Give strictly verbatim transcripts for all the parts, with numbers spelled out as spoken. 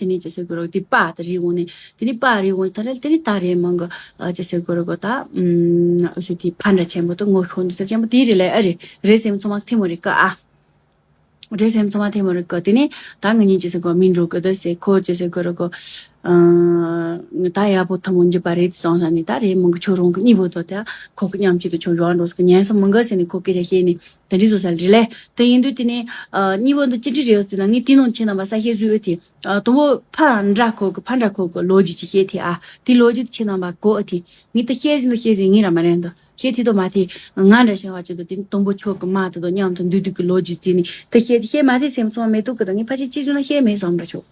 དེ་ནས་ཅི་ཟེར་དགོས་རེད། དེ་པ་དེ་རིག་འོང་ནས། དེ་ནས་པ་རིག་འོང་ད་རེད། དེ་ནས་ད་རེད་མང་གི་ཨ་ཅི་ཟེར་དགོས་རེད་གོ། ད་ཨུམ་ཨུ་ཚོ་དེ་ཕ་འདྲ་ཆེན་པོ་དང་ངོ་ཤོང་འདུག་ས་ཆེན་པོ་དེ་རེད་ལ། ཨ་རེད་རེད་སེམས་ཚང་མ་ཐེ་མོ་རེད་ཀ་ཨ། འདྲེ་སེམས་ཚང་མ་ཐེ་མོ་རེད་ཀ། དེ་ནས་ད་ངེད་གཉིས་ཅི་ཟེར་གོ་མི་འགྲོ་གི་ད་ཟེར། ཁོ་ཅི་ཟེར་གོ་རེད་གོ། ཨ་ད་ཡག་པོ་ཐུན་མོང་འཇིབ་པ་རེད་སོང་ས་ནས། ད་རེད་མང་གི་ཁྱོད་རང་གི་གཉིས་པོ་དོ་ད་ཁོ་གི་མཉམ་གཅིག་ཏུ་ཁྱོད་ཡོང་འགྲོ་ཟེར་གི་ཉན་ས་མང་གི་ཟེར་ནས་ཁོ་སྐད་ཆ་བཤད་ནས་དེ་འདྲི་བཟོ་ས་རེད་ལེ། དེ་ཡིན་དུས་དེ་ནས་ཨ་གཉིས་པོ་འདི་ཅི་འདྲི་རེད་ཟེར་ན། ངས་དེ་ནང་ཁྱེད་རྣམ་པ་ས་ཤེས་བཟོས་ཡོད་དེ། ཨ་དང་པོ་ཕ་འདྲ་ཁོ་གི་ཕ་འདྲ་ཁོ་གི་ལོ་རྒྱུས་ཅིག་བཤད་དེ། ཨ་དེ་ལོ་རྒྱུས་དེ་ཁྱེད་རྣམ་པ་གོ་ཨ་དེ། ངས་ད་བཤད་ཟིན་དུ་བཤད་ཟིན་ངས་ར་མ་རན་དུ་བཤད་དེ་དོ་མ་དེ། ང་འདྲ་ཞིང་བ་ཅི་དོ་དེ་དང་པོ་ཁྱོད་ཀྱི་མ་དེ་དོ་མཉམ་དུ་འདུས་དུས་ཀྱི་ལོ་རྒྱུས་བརྩིས་ནས་ད་བཤད་དེ། བཤད་མ་དེ་སེམས་ཚོང་མེ་ཏོག་གི་ད་ངས་ཕ་ཆེ་ཅི་བཟོ་ན་བཤད་མེད་བསམ་འདྲ་ཆོག་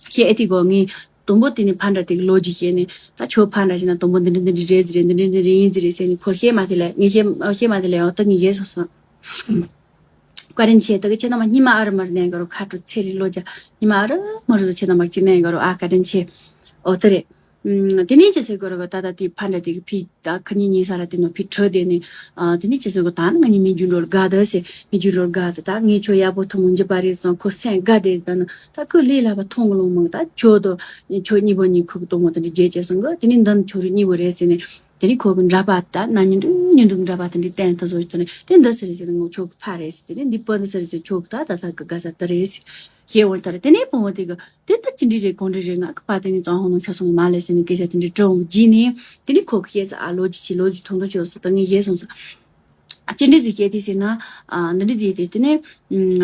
བཤད་ཨེ་དེ་གོ། ངས་དང་པོ་དེ་ནས་ཕ་འདྲ་དེ་གི་ལོ་རྒྱུས་བཤད་ནས། ད་ཁྱོད་ཕ་འདྲ་ཞིག་ན་དང་པོ་འདི་འདྲ་འདི་འདྲ་རེད་ཟེར་རེད། འདི་འདྲ་འདི་འདྲ་ཡིན་ཟེར་རེད་ཟེར་ནས་ཁོ་བཤད་མ་དེ་ལས། ངས་བཤད་བཤད་མ་དེ་ལས་ཡང་ད་ངས་བཤད་སོང་སོང་། བཀའ་དྲིན་ཆེ། ད་གི་ཁྱེད་རྣམ་པ་སྙིང་མ་ཨ་རུ་མར་གནས་ག་རུ། ཁ་དྲོ་ཚེ་རིང་ལོ་བརྒྱ། སྙིང་མ་ཨ་རུ་མ་རུ་ཁྱེད་རྣམ་པ་གཅིག་གནས་ག་རུ། ཨ་བཀའ་དྲིན་ཆེ། ཨོ་དེ་རེད། ཨུམ། དེ་ནས་ཅི་ཟེར་དགོས་རེད་གོ། ད་ལྟ་དེ་ཕ་འདྲ་དེ་གི་ཕི་ད་ཁ་ཉིན་ཉིན་ས་ར་དེ་ནོ་ཕི་ཁྲོད་དེ་ནས། ཨ་དེ་ནས་ཅི་ཟེར་དགོས། ད་ནི་ང་གཉིས་མི་རྒྱུ་འགྲོ་དགའ་ད་ཟེར། མི་རྒྱུ་འགྲོ་དགའ་ད། ད་ངས་ཁྱོད་ཡག་པོ་ཐུན་མོང་འཇིབ་པ་རེད་སོང་ཁོ་སེམས་དགའ་དེ། ད་ནི་ད་ཁོས་ལས་སླ་བ་མཐོང་གི་ལོང་མང་། ད་ཁྱོད་དོ་ཁྱོད་གཉིས་པོ་གཉིས་ཁུག་གཏོང་མོ་དེ་འདྲ་རྒྱལ་ཅེས་སོང་གི། དེ་ནས་འདི་ནི་ཁྱོད་རང་གཉིས་པོ་རེད་ཟེར་ནས། དེ་ནས་ཁོ་གི་འདྲ་པ་ད་ན་ཉིན་དུ་ཉིན་དུ་འདྲ་པ་དེ་འདྲའི་བསྟན་ད་བཟོ་ཞིག་ད་ནི་དེ་འདི་ཟེར་ཟེར་ནས་ངོ་ཁྱོད་གི་ཕ་རེད་ཟེར། དེ་ནས་འདི་པོ་འདི་ཟེར་ཟེར་ཁྱོད་གི་ད་ད་ད་གི་དགའ་ས་དེ་རེད་ཟེར། ཞེས་འོ་ད་རེད། དེ་ནས་བུ་མོ་དེ་གི་དེ་ལྟ་ཅི་འདྲ་རེད་གང་འདྲ་རེད། ང་གི་ཕ་དེ་ནི་གཙང་ཧོ་ནང་ཤ་སོང་མ་ལས་ཟེར་ནས་སྐད་ཆ་དེ་འདྲ་དྲི་འོང་རྗེས་ནས་དེ་ནི་ཁོ་གི་བཤད་ས། ཨ་ལོ་རྒྱུས་ཆེ་ལོ་རྒྱུས་ཐུང་ཐུང་ཆོག་ས་ད་ངས་བཤད་སོང་ས། ཅི་འདྲ་ཟིག་བཤད་དེ་ཟེར་ན། ཨ་འདི་འདྲ་ཟིག་དེ་དེ་ནི་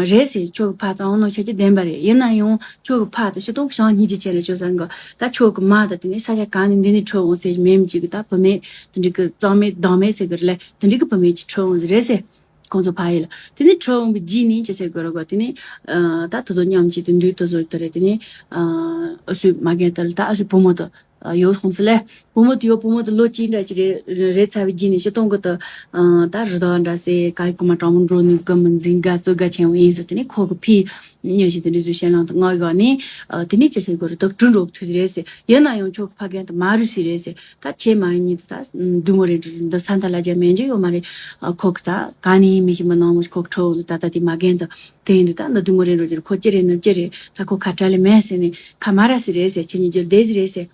རེད་ཟེར། ཁྱོད་ཀྱི་ཕ་གཙང་ཧོ་ནང་ཤ་ཅི་བདེན་པ་རེད། ཡིན་ན་ཡང་ཁྱོད་ཀྱི་ཕ་དེ་ཤི་སྟོང་ཞང་སྙིང་རྗེ་ཆེ་ལ་ཆོག་ས་འགོ། ད་ཁྱོད་ཀྱི་མ་ད་དེ་ནི་ས་ཆ་གང་ནས་འདི་ནས་ཁྲོད་འོང་ཟེར། མེད་མི་གཅིག་གི་ད་བུད་མེད་དེ་འདྲ་གི་གཙང་མེད་སྡང་མེད་ཟེར་གི་རེད་ལ། དེ་འདྲ་གི་བུད་མེད་ཅིག་ཁྲོད་འོང་ཟེར་རེད་ཟེར། ཁོང་ཚོ་ཕ་ཡུལ་ལ། དེ་ནས་ཁྲོད་འོང་བའི་རྗེས་ནས་ཅི་ཟེར་དགོས་རེད་གོ། དེ་ནས་ཨ་ད་དོ་དོ་མཉམ་གཅིག་ཏུ་འདུས་དོ་བཟོ་དེ་རེད། དེ་ནས་ཨ་ཨུ་སུའི་མ་རྒན་དེ་ལ་ད་ཨུ་སུའི་བུ་མོ་དེ་ཡོད་ཁོང་ཚོ་ལས། བུ་མོ་དེ་ཡོད། བུ་མོ་དེ་ལོ་གཅིག་འདྲ་ཅིག་རེད་རེད་ཚར་བའི་རྗེས་ནས་ཤི་སྟོང་གི་དེ་ཨ་ད་རི་དྭགས་འདྲ་ཟེར་ག་ཡི་གོ་མ་གྲང་མོ་འགྲོ་ནས་གི་མི་འཛིན་དགའ་ཚོད་དགའ་ཆེན་པོ་ཡིན་ཟེར། དེ་ནས་ཁོ་གི་ཕི་ཉེ་ཞིག་དེ་འདྲ་ཟུ་ཞེ་ལང་དེ་ང་ཡོད་ནས་ཨ་དེ་ནས་ཅི་ཟེར་དགོས་རེད། དེ་གྲུ་འགྲོ་གི་དུས་རེད་ཟེར། ཡིན་ན་ཡང་ཁྱོད་ཀྱི་ཕ་རྒན་དེ་མ་རུ་སི་རེད་ཟེར། ད་ཁྱེད་མ་ཡིན་ད་འདུག་མོ་རེད་འགྲོ་འདི་ས་མཐའ་ལ་རྒྱ་མེད་རྒྱུ་ཡོད་མ་རེད། ཨ་ཁོ་གི་ད་ག་ནས་ཡིན་མི་ཤེས་མི་ནང་མོ་ཁོ་གི་ཁྲོ་ད་ད་དེ་མ་རྒན་ད་དེ་ཡིན་འདུག་ད་འདི་འདུག་མོ་རེད་འགྲོ་རྒྱུ་རེད། ཁོ་ཅི་རེད་ན་ཅི་རེད། ད་ཁོ་ཁ་བྲལ་ལེ་མེད་ཟེར་ནས་ཁ་མ་ར་སི་རེད་ཟེར། ཁྱེད་གཉིས་རྒྱུ་བསྡད་སི་རེད་ཟེར།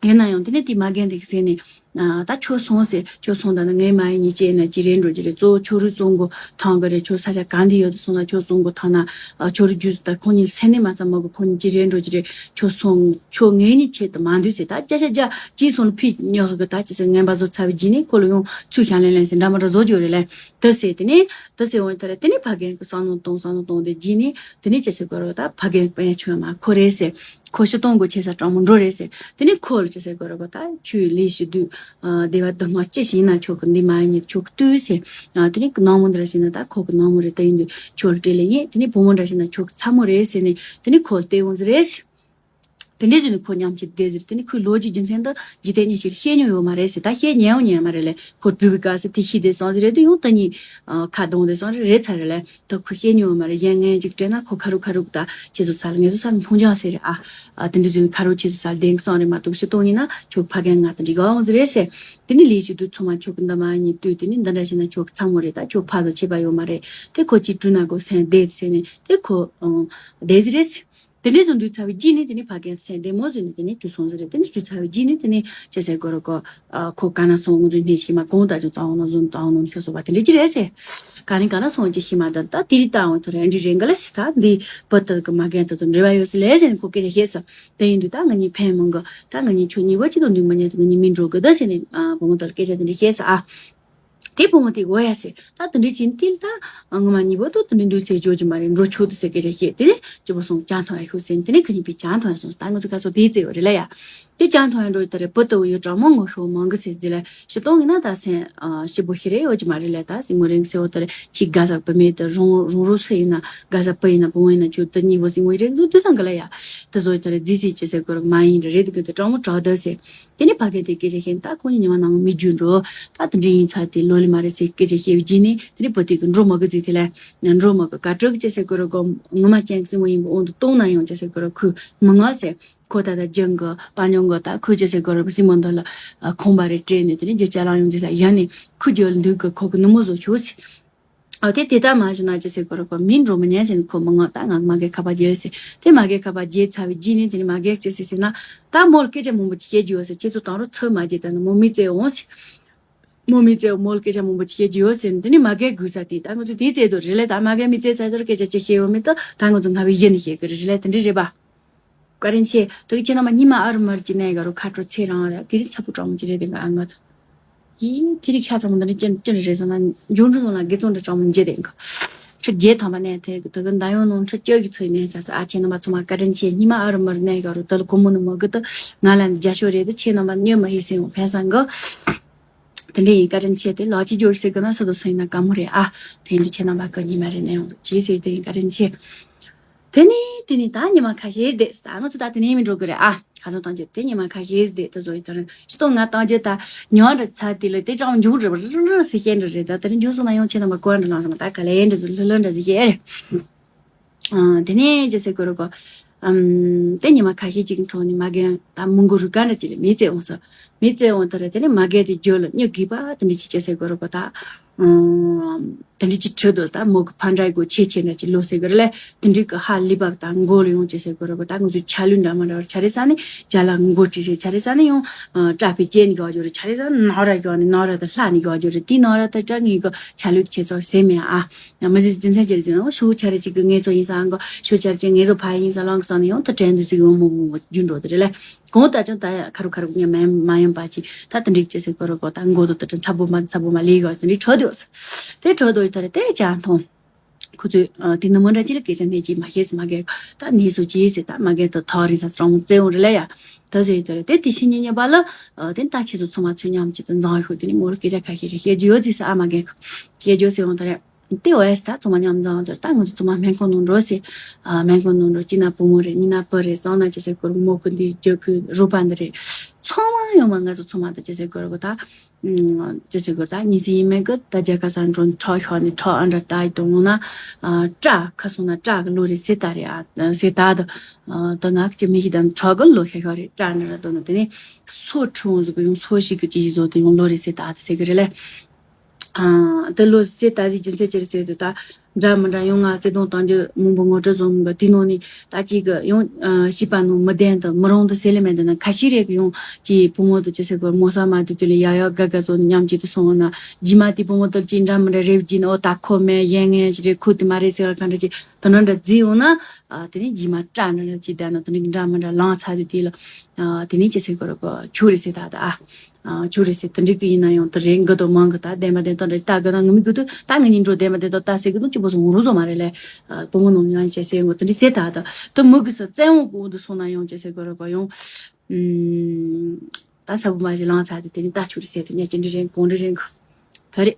ཡིན་ན་ཡང་དེ་ནས་དེ་མ་རྒན་དེ་གི་ཟེར་ནས་ཨ་ད་ཁྱོད་སོང་ཟེར། ཁྱོད་སོང་ད་ནི་ངའི་མ་ཡིན་ཉི་ཅི་ཡིན་ན་ཅི་རེད་འགྲོ་རྒྱུ་རེད། གཙོ་བོ་ཁྱོད་རུ་སོང་གོ་ཐང་གི་རེད། ཁྱོད་ས་ཆ་ག་འདི་ཡོད་དུ་སོང་ན་ཁྱོད་སོང་གོ་ཐང་ན་ཨ་ཁྱོད་རུ་རྒྱུས་ད་ཁོང་གཉིས་སེམས་ནས་མ་ཚང་མ་གོ་ཁོང་གཉིས་ཅི་རེད་འགྲོ་རྒྱུ་རེད། ཁྱོད་སོང་ཁྱོད་ངའི་ཉི་ཆེད་དུ་མ་འདུས་ཟེར། ད་ཅ་ཅ་ཅ་ཅི་སོང་ལ་ཕི་ཉག་གི་ད་ཅི་ཟེར་ངན་པ་བཟོ་ཚར་བའི་རྗེས་ནས་ཁོ་ལ་ཡང་ཚུལ་བྱང་ལེན་ལེན་ཟེར་འདྲ་མ་འདྲ་བཟོ་རྒྱུ་རེད་ལེ། དེ་ཟེར་དེ་ནས་དེ་ཟེར་འོང་དེ་རེད། དེ་ནས་ཕ་རྒན་གི་བསམ་བློ་གཏོང་བསམ་བློ་གཏོང་དེ་རྗེས་ནས་དེ་ནས་ཅི་ཟེར་དགོས་རེད། ད་ཕ་རྒན་པན་ཆུང་མ་ཁོ་རེད་ཟེར། ཁོ་ཤི་སྟོང་དགོས་ཆེ་ས་གྲང་མོ་འགྲོ་རེད་ཟེར། དེ་ནས་ཁོ་ལ་ཅི་ཟེར་དགོས་རེད་གོ། ད་ཁྱོད་ལས་ཤི་དུས་ཨ་སྡེ་བ་སྡུག་བསྔལ་ཅི་ཞིག་ཡིན་ན་ཁྱོད་ཀྱི་འདི་མ་ཡིན་ཁྱོད་ཀྱི་ལྟོས་ཟེར། ཨ་དེ་ནས་ནང་མོ་འདི་ར་ཞིག་ན་ད་ཁོ་གི་ནང་མོ་རེད། ད་ཡིན་དུས་ཁྱོད་ལ་སྤྲད་ལེ་ཡིན། དེ་ནས་བུ་མོ་འདྲ་ཞིག་ན་ཁྱོད་ཀྱི་ཚ་མོ་རེད་ཟེར་ནས་དེ་ནས་ཁོ་ལ་སྟེར་འོང་ཟེར་རེད་ཟེར། དེ་འདྲའི་བཟོས་ནས་ཁོ་མཉམ་གཅིག་བསྡད་ཟེར། དེ་ནས་ཁོའི་ལོ་རྒྱུས་རྒྱུ་མཚན་དུ་འཇིག་རྟེན་གཉིས་ཤིག་བཤད་མྱོང་ཡོད་མ་རེད་ཟེར། ད་བཤད་ཉན་ཡང་ཉན་མ་རེད་ལེ། ཁོ་གྲུ་བི་ག་ཟེར་དེ་ཤི་དེ་སོང་ཟེར་རེད། དུ་ཡང་ད་གཉིས་ཁ་གདོང་དེ་སོང་རེད་རེད་ཚར་རེད་ལེ། ད་ཁོ་བཤད་མྱོང་ཡོད་མ་རེད། གཞན་ངན་ཅིག་དྲན་ན་ཁོ་ཁ་རུ་ཁ་རུ་ད་ཁྱེད་ཚོ་ས་ལ་ངེད་ཚོ་ས་ལ་ཁྱོང་ཅང་ཟེར་རེད། ཨ་ཨ་དེ་འདྲ་བཟོས་ནས་ཁ་རུ་ཁྱེད་ཚོ་ས་ལ་བདེན་གི་སོང་རེད། མ་གཏོགས་ཤི་སྟོང་ཡིན་ན་ཁྱོད་ཕ་རྒན་ང་དེ་འདྲ་ག་འོང་ཟེར་རེད་ཟེར། དེ་ནས་ལས་ཤི་དུས་ཚང་མ་ཁྱོད་ཀྱི་འདི་མ་ཡིན་ལྟོས། དེ་ནས་འདི་འདྲ་བྱས་ན་ཁྱོད་ཀྱི་ཚ་མོ་རེད། ད་ཁྱོད་ཕ་ཚོ་ཆད་པ་ཡོད་མ་རེད། དེ་ཁོ་ཅིག་གྲུ་ན་གོ་སེང་བསྡད་ཟེར་ནས་དེ་ཁོ་ཨང་བསྡད་ཟེར་རེད། དེ་འདྲའི་བཟོ་འདུག་ཚར་བའི་རྗེས་ནས་དེ་ནས་ཕ་རྒན་སེང་བདེ་མོ་བཟོས་ནས་དེ་ནས་གྲུ་སོང་ཟེར་རེད། དེ་ནས་གྲུ་ཚར་བའི་རྗེས་ནས་དེ་ནས་ཅི་ཟེར་དགོས་རེད་གོ། ཨ་ཁོ་ག་ན་སོང་ངོ་ཚོས་སྣེ་ཞིག་མ་གོང་ད་ཅུང་གཙང་བོ་ན་བཟོ་གཙང་བོ་ན་ཤོད་སོ་བ་དེ་འདྲ་ཅི་རེད་ཟེར། ག་ནས་ག་ན་སོང་ཅི་ཤི་མ་ད་ད་དེ་རིགས་ལྟ་འོང་ཐོ་རེ་འདྲི་རེ་འགའ་ལ་སི་ད་འདི་བུ་དེ་གི་མ་རྒན་དེ་དང་འབྲེལ་བ་ཡོད་ས་ལས་ཟེར་ནས་ཁོ་སྐད་ཆ་བཤད་ས། དེ་ཡིན་དུས་ད་ང་གཉིས་ཕན་མང་གི། ད་ང་གཉིས་ཁྱོད་གཉིས་བ་ཅི་དང་འདུག་མ་ཉན་དུ་ང་གཉིས་མི་འགྲོ་གི་ད་ཟེར་ནས་ཨ་བུ་མོ་དེ་ལ་སྐད་ཆ་དེ་འདྲ་བཤད་ས་ཨ། དེ་བུ་མོ་དེ་འོ་ཡ་ཟེར། ད་དེ་འདྲའི་ཕྱིན་དེ་ལ་ད་ངོ་མ་གཉིས་པོ་ཏོ་དེ་འདྲའི་འདུག་ཟེར་བརྗོད་ཀྱི་མ་རེད། འགྲོ་ཆོག་འདུག་ཟེར་སྐད་ཆ་བཤད། དེ་ནས་སྐྱིད་པོ་སོང་ཅང་ཐོང་ཡ་ཤོག་ཟེར་ནས་དེ་ནས་ཁ་ཉིན་པའི་ཅང་ཐོང་ཡ་སོང་ཟེར། ད་ང་ཚོ་ཁ་སོ་དེའི་རྩེ་བ་རེད་ལ་ཡ། དེ་ཅང་ཐོང་ཡ་འགྲོ་ཡི་ད་རེད། བུ་ཏོ་ཡོད་གྲང་མོ་ངོ་ཤོག་མང་གི་ཟེར་ཟེར་ལ་ཤི་སྟོང་ཡིན་ན་ད་སེམས་ཨ་སྐྱིད་པོ་ཤི་རེ་ཡོད་ཀྱི་མ་རེད་ལ། ད་སྲིང་མོ་རིང་ཟེར་བ་ད་རེད། ཅི་དགའ་ས་བུ་མེད་ད་རང་རང་རོ་སུ་ཡིན་ན་དགའ་ས་བུ་ཡིན་ན་བུ་མོ་ཡིན་ན་ཁྱོད་ད་གཉིས་པོ་སྲིང་མོ་རིང་ཟེར་དུས་སང་གི་ལ་ཡ། ད་བཟོ་ཡི་ད་རེད། རྫི་སི་ཅི་ཟེར་དགོས་རེད་མ་ཡིན་རེད་རེད་གི་ད་གྲང་མོ་གྲང་ད་ཟེར། དེ་ནས་ཕ་གི་དེ་སྐད་ཆ་བཤད་ནས་ད་ཁོང་གཉིས་ཉི་མ་ནང་མི་རྒྱུ་འགྲོ། ད་དེ་འདྲ་ཡིན་ཚར་དེ་ལོ་ལི་མ་རེད་ཟེར་སྐད་ཆ་བཤད་པའི་རྗེས་ནས་དེ་ནས་བུ་དེ་གི་འགྲོ་མ་གི་ཟིག་དེ་ལ་འགྲོ་མ་གི་ག་ཀྲོ་གི་ཅི་ཟེར་གི་རོ་གོ་ངོ་མ་ཅན་གི་སྲིང་མོ་ཡིན་པ་འོང་དུ་གཏོང་ན་ཡང་ཅི་ཟེར་གི་རོ་ཁུ་མི་ང་ཟེར། ཁོ་ད་ད་ཇང་གི་པ་ཉོང་གི་ད་ཁོས་ཅི་ཟེར་གི་རོ་སྲིང་མོ་འདི་ལ་ཁོང་པ་རེ་སྤྲད་ནས་དེ་ནས་རྒྱུ་ཅ་ལག་ཡོང་ཅི་ས་ཡ་ནས་ཁུ་རྒྱུ་འདུག་གི་ཁོ་གི་ནུ་མོ་བཟོ་ཆོག་ཟེར། ཨོ་དེ་དེ་ལྟར་མ་བྱུང་ན་ཅི་ཟེར་དགོས་རེད་གོ། མིང་འགྲོ་མི་ཉན་ཟེར་ནས་ཁོ་མི་ངོ་ད་ང་མ་གའི་ཁ་པར་བརྗེ་རེད་ཟེར། དེ་མ་གའི་ཁ་པར་བརྗེ་ཚར་བའི་རྗེས་ནས་དེ་ནས་མ་གའི་ཅི་ཟེར་ཟེར་ན། ད་མོ་ལ་སྐད་ཆ་མང་པོ་ཅིག་བཤད་རྒྱུ་ཡོད་ཟེར། ཁྱེད་ཚོ་དང་རུ་ཚོད་མ་བརྗེ་ད་ནི་མོ་མི་བཙལ་འོང་ཟེར། མོ་མི་བཙལ་མོ་ལ་སྐད་ཆ་མང་པོ་ཅིག་བཤད་རྒྱུ་ཡོད་ཟེར་ནས་དེ་ནས་མ་གའི་སྒུག་ས་དེ་ད་ང་ཚོ་དེ་བཙལ་དུ་རེད་ལས། ད་མ་གའི་མི་བཙལ་ཚར་དུ་སྐད་ཆ་ཅི་བཤད་ཡོད་མེད་ད་ད་ང་ཚོ་ང་བའི་ཡིད་ནས་བཤད་གི་རེད་ལས། དེ་འདྲ་རེད་པ། བཀའ་དྲིན་ཆེ། དེ་གི་ཁྱེད་རྣམ་པ་ཉི་མ་ཨ་རུ་མར་གྱི་གནས་ག་རུ་ཁ་དྲོ་ཚེ་རིང་རེད། དེ་རིང་ཚ་པོ་གྲོགས་མོ་ཅི་རེད་དེ་ག་ཨ་ང་ད། ཡིན་དེ་རིང་ཤ་ཚ་མོ་འདི་འདྲ་ཅི་ཅི་རེད་ཟེར་ན། འབྱུང་འགྲོ་ནང་ལ་དགེ་ཚོང་འདྲ་གྲོགས་མོ་འཇེ་དེ་ག་ཁྲི་བརྒྱད་ཐམ་པ་ནས་དེ་དེ་གི་མདའ་ཡོང་ནང་ཁྲི་བཅུ་གི་ཚོད་ནས་ཚ་ས་ཨ། ཁྱེད་རྣམ་པ་ཚང་མ་བཀའ་དྲིན་ཆེ། ཉི་མ་ཨ་རུ་མར་གནས་ག་རུ་དེ་ལ་གོ་མོ་ནི་མོ་གི་དུ་ང་ལ་འདི་རྒྱ་ཤོ་རེད་དུ། ཁྱེད་རྣམ་པ་གཉོད་མ་ཧེ་སེ་ཡོང་ཕན་སང་གི། དེ་འདྲ་ཡིན། བཀའ་དྲིན་ཆེ། དེ་ལོ་གཅིག་འགྱོ་ཟེར་གི་ན་སུ་དུ་སུ་ཡིན་ན་དཀའ་མོ་རེད་ཨ། དེ་འདྲ་ཁྱེད་རྣམ་པ་གི་ཉི་མ་རེ་ནས་ཡོང་རུ་ཅི་ཟེར་དེ་ཡིན། བཀའ་དྲིན་ཆེ། དེ་ནས་དེ་ནས་ད་ཉི་མ་ཁ་ཤས་བསྡད་ད་ང་ཚོ་ད་དེ་ནས་མི་འགྲོ་གི་རེད་ཨ། ཁ་སང་བཏང་རྒྱུ་དེ་ཉི་མ་ཁ་ཤས་བསྡད་དུ་བཟོ་ཡི་དོ་རེད། ཅི་ཏོ་ང་བཏང་རྒྱུ་ད་ཉོན་རེ་ཚ་དེ་ལ་དེ་ཀྱང་འབྱུང་རེ་རེ་སེ་ཤེན་རེ་རེད། ད་དེ་རིང་འབྱུང་སོང་ན་ཡང་ཁྱེད་རྣམ་པ་གོ་འདྲ་ལང་སོང་ད་ག་ལེ་འདྲ་ཟུ་ལྷུ་ལྷུ་འདྲ་ཟུ་ཤེས་རེད། ཨ། དེ་ནས་ཅི་ཟེར་དགོས་རེད་གོ། ཨམ། དེ་ཉི་མ་ཁ་ཤས་ཅིག་གི་འཕྲོ་ནས་མ་རྒན་ད་མི་མགོ་རུ་ག་འདྲ་ཅིག་ལ་མི་བཙལ་འོང་ས། མི་བཙལ་འོང་དེ་རེད། དེ་ནས་མ་རྒན་དེ་རྒྱུ་ལ་སྨྱུ་གུས་པ་དེ་འདྲ་ཅིག་ཅི་ཟེར་དགོས་རེད་གོ་ད། ཨམ། དེ་འདྲ་ཅིག་ཁྲོད་དུ་ད་མོ་གི་ཕ་འདྲ་གོ་ཆེ་ཆེ་འདྲ་ཅིག་ལོ་ཟེར་གི་རེད་ལས། དེ་འདྲ་གི་ཧ་ལི་པ་ད་མགོ་ལ་ཡོང་ཅི་ཟེར་དགོས་རེད་གོ། ད་ང་ཚོ་ཆ་ལུགས་འདྲ་མ་འདྲ་བར་ཆ་རེ་ས་ནས་ཇ་ལ་མགོ་དྲི་རེད། ཆ་རེ་ས་ནས་ཡང་སྐྲ་ཕི་ཅན་གི་བ་ཇོ་རེད། ཆ་རེ་ས་ནས་ནག་ར་གི་བ་ནས་ནག་ར་ད་ལྷ་ནས་གི་བ་ཇོ་རེད། དེ་ནག་ར་ད་ཀྲ་ངེས་གི་ཆ་ལུགས་ཆེ་ཚོར་ཟེར་མེད་ཨ། ཡང་མི་ཟིག་རྒྱུ་མཚན་ཅི་རེད་ཟེར་ན། ཤོག་ཆ་རེ་གཅིག་གི་ངེད་ཚོ་ཡིན་ས་ཨང་གོ། ཤོག་ཆ་རེ་གཅིག་ངེད་ཚོ་ཕ་ཡིན་ས་ལང་གི་ས་ནས་ཡང་ད་དྲན་འདུག་ཟིག་ཡོང་མོ་མོ་རྒྱུ་འགྲོ་དེ་རེད་ལས། གང་ལྟར་ཀྱང་ད་ཁ་རུ་ཁ་རུ་ཉ་མ་མ་ཡོང་པ་ཅིག་ད་དེ་འགྲིག་ཅི་ཟེར་གོ་རོ་གོ། ད་མགོ་དུ་ད་ཚ་པོ་མ་ཚ་པོ་མ་ལས་གོ་དེ་འགྲིག་ཁྲོ་དེ་ཡོད་ས་དེ་ཁྲོ་དོ་ད་རེད་དེ་ཅང་མཐོང་། ཁོ་ཚོས་དེ་ནི་མོ་འདྲ་ཅི་ལ་སྐད་ཆ་ནས་ཅི་མ་ཤེས་སི་མ་གས་ད་ནས་སོ་ཅི་ཟེར་ད་མ་གས་ད་ཐག་རིང་ས་ཚོང་བཙལ་འོང་རེད་ལ་ཡ། ད་ཟེར་ད་རེད་དེ་དེ་ཤི་ཉེ་ཉེ་པ་ལ་དེ་ད་ཁྱེད་ཚོ་ཚང་མ་ཚོས་མཉམ་གཅིག་ཏུ་འཛང་ཤོག་དེ་ནི་མོ་ལ་སྐད་ཆ་ཁ་ཤས་རེ་བཤད་རྒྱུ་ཡོད་ཟེར་ས་ཨ་མ་གས་བཤད་རྒྱུ་ཟེར་འོང་ད་རེད། དེ་འོ་ཡ་སི་ད་ཚང་མ་མཉམ་འཛོམས་དེར་ད་ང་ཚོ་ཚང་མ་སྨན་ཁང་ནང་འགྲོ་ཟེར། ཨ། སྨན་ཁང་ནང་འགྲོ་གཅིག་ན་བུ་མོ་རེད། གཉིས་ན་བུ་རེད། གསུམ་ན་ཅི་ཟེར་གོར་མོ་ཀུན་འདི་རྒྱུ་ཁུ་རུ་པ་འདི་རེད། ཚང་མ་ཡོང་མ་ང་ཚོ་ཚང་མ་ད་ཅི་ཟེར་གོར་གོ་ད། ཅི་ཟེར་གོར་ད་ཉི་ཟི་ཡིན་མེད་གི་ད་རྒྱ་ག་ས་འགྲོ་ཁྲག་ཤོར་ནས་ཁྲག་ཨ་འདྲ་ད་ཡི་དོ་ཡོང་ན། ཨ། སྐྲ་ཁ་སོང་ན་སྐྲ་གི་ལོ་རེད་ཟེར་ད་རེད་ཨ་ཟེར་ད་ད། ད་ང་གི་ཅི་མི་ཤི་ད་ཁྲག་གི་ལོ་ཤ་ཤོར་རེད་སྐྲ་འདྲ་ར་དོ་ན་དེ་ནས་སོ་ཁྲུང་ཟིག་གི་ཡོང་སོ་ཞིག་གི་ཅི་ཡི་ཟོ་དེ་ཡོང་ལོ་རེད་ཟེར་ད་ད་ཟེར་གི་རེད་ལེ། ཨ། དེ་ལོ་ཟེར་ད་ཟིག་རྒྱུ་མཚན་ཅི་རེད་ཟེར་དུས་ད། འདྲ་མི་འདྲ་ཡོང་ང་བརྩེ་དུང་བཏང་རྒྱུ་མང་པོ་ངོ་སྤྲོད་བཟོ་མི་འདུག་དེ་ནང་ནས་ད་ཅིག་གི་ཡང་། ཨ། བྱིས་པ་ནང་མི་བདེན་དུ་མི་རུང་དུ་ཟེར་ལེ་མེད་འདི་ན་ཁ་ཤས་རེ་གི་ཡང་ཅིག་བུ་མོ་དུ་ཅི་ཟེར་དགོས་མོ་ས་མ་དུ་དུ་ལ་ཡ་ཡ་ག་ག་བཟོ་ནས་མཉམ་གཅིག་ཏུ་སོང་ན་རྗེས་མ་དེ་བུ་མོ་དུ་ཅིག་འདྲ་མི་འདྲ་རེ་བ་བགྱིས་ནས་ཨོ་ད་ཁོ་མེད་གཞན་ངན་ཞིག་རེད་ཁོ་དེ་མ་རེད་ཟེར་བ་ག་འདྲ་ཅིག་དུ་འདྲ་འདྲ་བརྫིས་ཡོང་ན། ཨ། དེ་ནས་རྗེས་མ་སྐྲ་འདྲ་འདྲ་ཅིག་བསྡད་ན་དུ་འདྲ་འདྲ་མི་འདྲ་ལངས་ཚར་དུས་དེ་ལ། ཨ། དེ་ནས་ཅི་ཟེར་དགོས་རེད་གོ་ཆུ་རེད་ཟེར་ད་ད་ཨ། ཨ། ཆུ་རེད་ཟེར་དེ་འགྲིག་གི་ཡིན་ན་ཡང་དེ་རེད་འགི་དོ་མང་གི་ད་བདེན་པ་བདེན་དོན་རེད་ད་གི་ན་ངི་མི་གི་དུ་ད་ངི་ཉིན་འགྲོ་བདེན་པ་བདེན་དོན་ད་ཟེར་གི་དུ་ཅི་པོ་སོང་རུ་བཟོ་མ་རེད་ལེ། ཨ། བུ་མོ་ནང་ཉང་བྱས་ཟེར་ངོ་དེ་འདྲི་ཟེར་ད་ད་དུ་མི་གི་ས་བཙན་འོང་གི་འོང་དུ་སོང་ན་ཡང་ཅི་ཟེར་དགོས་རེད་གོ་ཡང་། ཨུམ། ད་ཚ་བུ་མ་ཞིག་ལངས་ཚར་དུ་དེ་ནི་ད་ཆུ་རེད་ཟེར་དུ་ཉ་ཅི་འདྲི་རེད་གོང་འདྲི་རེད་གོ་ད་རེད།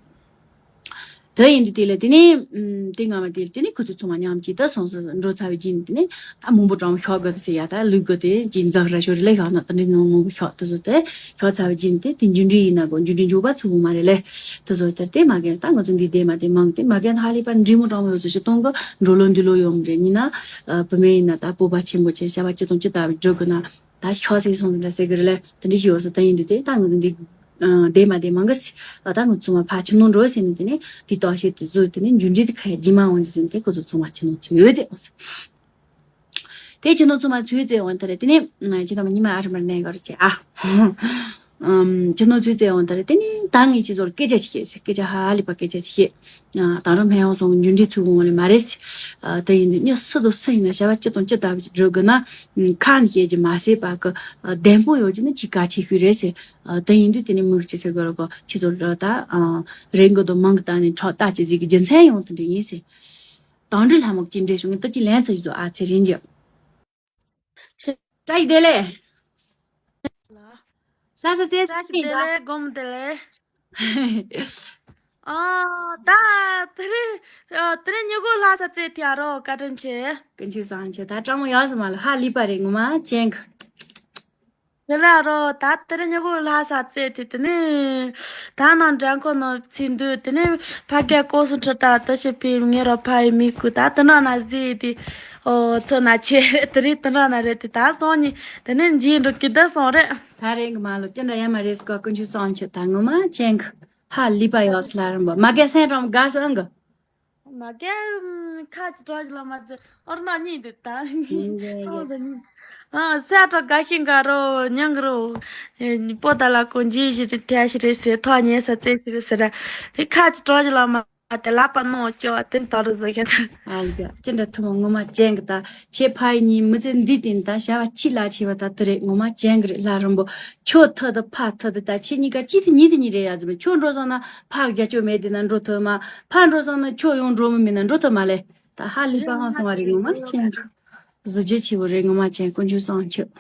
དེ་ཡིན་དུས་དེ་ལ་དེ་ནས་ཨུམ། དེ་སྔ་མ་དེ་ལ་དེ་ནས་ཁོ་ཚོ་ཚང་མ་མཉམ་གཅིག་ཏུ་སོང་སོང་འགྲོ་ཚར་བའི་རྗེས་ནས་དེ་ནས་ད་མང་པོ་གྲོང་ཤོག་གི་ཟེར་ཡ་ད་ལུག་གི་དེ་གཅིག་འཛག་ར་ཤོར་ལེ་ཤོག་ན་དེ་འདྲའི་ནང་མང་པོ་ཤོག་དེ་ཚོ་དེ་ཤོག་ཚར་བའི་རྗེས་ནས་དེ་དེ་འཇུ་འདྲི་ཡིན་ན་གོ་འཇུ་འདྲི་འཇུག་པ་ཚུགས་གོ་མ་རེད་ལེ། དེ་ཚོ་དེར་དེ་མ་གན་ད་ང་ཚོ་འདི་བསྡད་མ་བསྡད་མང་གི་དེ་མ་གན་ཧ་ལས་པ་འདྲི་མོ་གྲོང་ཡོད་ཚོ་ཞིག་གཏོང་གི་འགྲོ་ལོ་འདི་ལོ་ཡོད་མ་རེད་ཡིན་ན། བུད་མེད་ཡིན་ན་ད་སྤོབས་པ་ཆེན་པོ་ཆེ་བྱ་བ་ཅི་དང་ཅི་ལྟ་བུ་འགྲོ་དགོས་ན། ད་ཤོག་ཟེར་སོང་ཟིན་འདྲ་ཟེར་གི་རེད་ལེ། དེ་འདྲ་ཞིག་ཡོད་སོ་ད་ཡིན་དུས་དེ་ད་ང་ཚོ་འདི་བསྡད་མ་བསྡད་མང་གི་ཟེར། ད་ང་ཚོ་མ་ཕ་ཆུ་ནང་འགྲོ་ཟེར་ནས་དེ་ནས་དེ་ལྟོགས་ཤེས་དེ་བཟོས་དེ་ནས་འཇུ་འདྲི་དེ་ཁ་ཡ་རྗེས་མ་འོང་རྗེས་ཟིན་དེ་ཁོ་ཚོ་ཚང་མ་ཆུ་ནང་ཚུད་ཡོད་ཟེར་འོང་ཟེར། དེ་ཆུ་ནང་ཚང་མ་ཚུད་ཟེར་འོང་དེ་རེད་དེ་ནས་ཁྱེད་རྣམས་ཉི་མ་ཨ་རི་མར་གནས་གར་བྱེད་ཨ། ཨམ། ཁྱེད་ནང་ཚུད་ཟེར་འོང་དེ་རེད་དེ་ནས་ད་ངས་ཁྱེད་ཚོར་སྐད་ཆ་ཞིག་བཤད་ཟེར་སྐད་ཆ་ཧ་ལས་པ་སྐད་ཆ་ཞིག་བཤད། ཨ། ད་རུང་སྨན་ཡོང་སོང་འཇུ་འདྲི་ཚུགས་འོང་ལེ་མ་རེད་ཟེར། ཨ། དེ་ཡིན་དུས་ཉི་སུ་དང་སུ་ཡིན་ན་བྱ་བ་ཅི་དང་ཅི་ལྟ་བུ་ཅིག་སྒྲུབ་དགོས་ན། ཁ་ནས་བཤད་རྒྱུ་མ་ཟད་པ་གི། ཨ། བདེན་པོ་ཡོད་རྒྱུ་ནི་ཅིག་གལ་ཆེ་ཤོས་རེད་ཟེར། ཨ། དེ་ཡིན་དུས་དེ་ནས་མིག་ཅི་ཟེར་དགོས་རེད་གོ་ཁྱེད་ཚོ་ད། ཨ། རེ་འགོ་དང་མང་གི་ད་ནས་ཁྲག་ལྟ་ཅི་ཟིག་གི་རྒྱུ་མཚན་ཡང་དེ་འདྲ་ཡིན་ཟེར། དང་འདྲི་ལྷ་མོ་གཅིག་འདྲེ་བྱུང་ངས་ད་ཅི་ལན་ཚ་ཡི་ཚོ་ཨ་ཚེ་རིང་རྒྱབ། བཀྲ་ཤིས་བདེ་ལེགས། ལྷ་ས་བཙན་བཀྲ་ཤིས་བདེ་ལེགས་སྒོམ་བདེ་ལེགས། ཨ། ད་དེ་རིང་ཨ། དེ་རིང་ཉི་གུ་ལྷ་ས་བཙན་དེ་ཨ་རོ་བཀའ་དྲིན་ཆེ། ཀུན་མཁྱེན་བཟང་ཆེ་ད་སྤྲང་མོ་ཡག་སོ་མ་ལ་ཧ་ལི་པ་རེད་ངོ་མ་ཅན་གི། དེ་ལ་རོ་ད་དེ་རིང་ཉི་གུ་ལྷ་ས་བཙན་དེ་དེ་ནི། ད་ནང་འགྲན་ཁོ་ནོ་ཚིག་འདུག་དེ་ནི་ཕ་གི་ཀོ་སུ་ཁྲི་ད་དེ་ཞིག་ཕི་ངེ་རོ་ཕ་ཡི་མི་ཀུ་ད་དེ་ནང་ན་ཟི་དེ། ཨོ་ཚོ་ན་ཆེ་དེ་རིང་དེ་ནང་ན་རེད་དེ་ད་སོང་ནི་དེ་ནི་འཇིག་འགྲོ་གི་ད་སོང་རེད། ད་རེད་གི་མ་ལོ་ཅི་འདྲ་ཡ་མ་རེད་སྐོ་ཀུན་ཆུ་སོང་ཆུ་ད་ངོ་མ་ཅན་གི་ཧ་ལི་པ་ཡོད་སླ་རིང་པོ་མ་གེ་སེང་རོང་ག་སང་གི། མ་གལ་ཁ་ཅིག་གྲོགས་ལ་མ་ཚེ་ཨོར་ན་གཉིས་འདུག་ད། ཡིན་གྱི་ཡིན། ཨ་སེ་ཨ་གྲོགས་དགའ་ཤིང་ག་རོ་ཉང་གི་རོ། པོ་ད་ལ་ཀོ་འཇི་ཞིག་རེད་ཐལ་ཞིག་རེད་ཟེར་ཐོག་ཉལ་ས་རྩེ་ཞིག་རེད་ཟེར་ར། དེ་ཁ་ཅིག་གྲོགས་ལ་མ་དེ་ལག་པ་ནོ་ཅོ་བ་དེ་ད་རུ་བཟོ་ཤེས་ད། ཨ་ཡ་ཅི་འདྲ་ཐུ་མོ་ངོ་མ་ཅན་གི་ད་ཆེ་ཕ་ཡི་ཉིན་མི་ཚེ་འདི་དེ་ད་བྱ་བ་ཅི་ལ་ཆེ་བ་ད་དེ་རེད། ངོ་མ་ཅན་གི་རེད་ལྷ་རིན་པོ། ཁྱོད་ཐུ་ད་ཕ་ཐུ་ད་ད་ཁྱེད་གཉིས་ཀ་ཅི་ཐུ་ཉི་ཐུ་ཉི་རེད་ཡ་ཟི་མ་ཁྱོད་འགྲོ་སོང་ན་ཕ་གི་རྒྱ་ཁྱོད་མེད་དེ་ན་འགྲོ་ཐུ་མ་ཕ་འགྲོ་སོང་ན་ཁྱོད་ཡོང་འགྲོ་མི་མེད་ན་འགྲོ་ཐུ་མ་ལེ། ད་ཧ་ལི་པ་ཧང་སོང་བ་རེད། ངོ་མ་ཅན་གི་གཟི་བརྗིད་ཆེ་བོ་རེད། ངོ་མ་ཅན་དཀོན་མཆོག་གསུམ་མཆོད།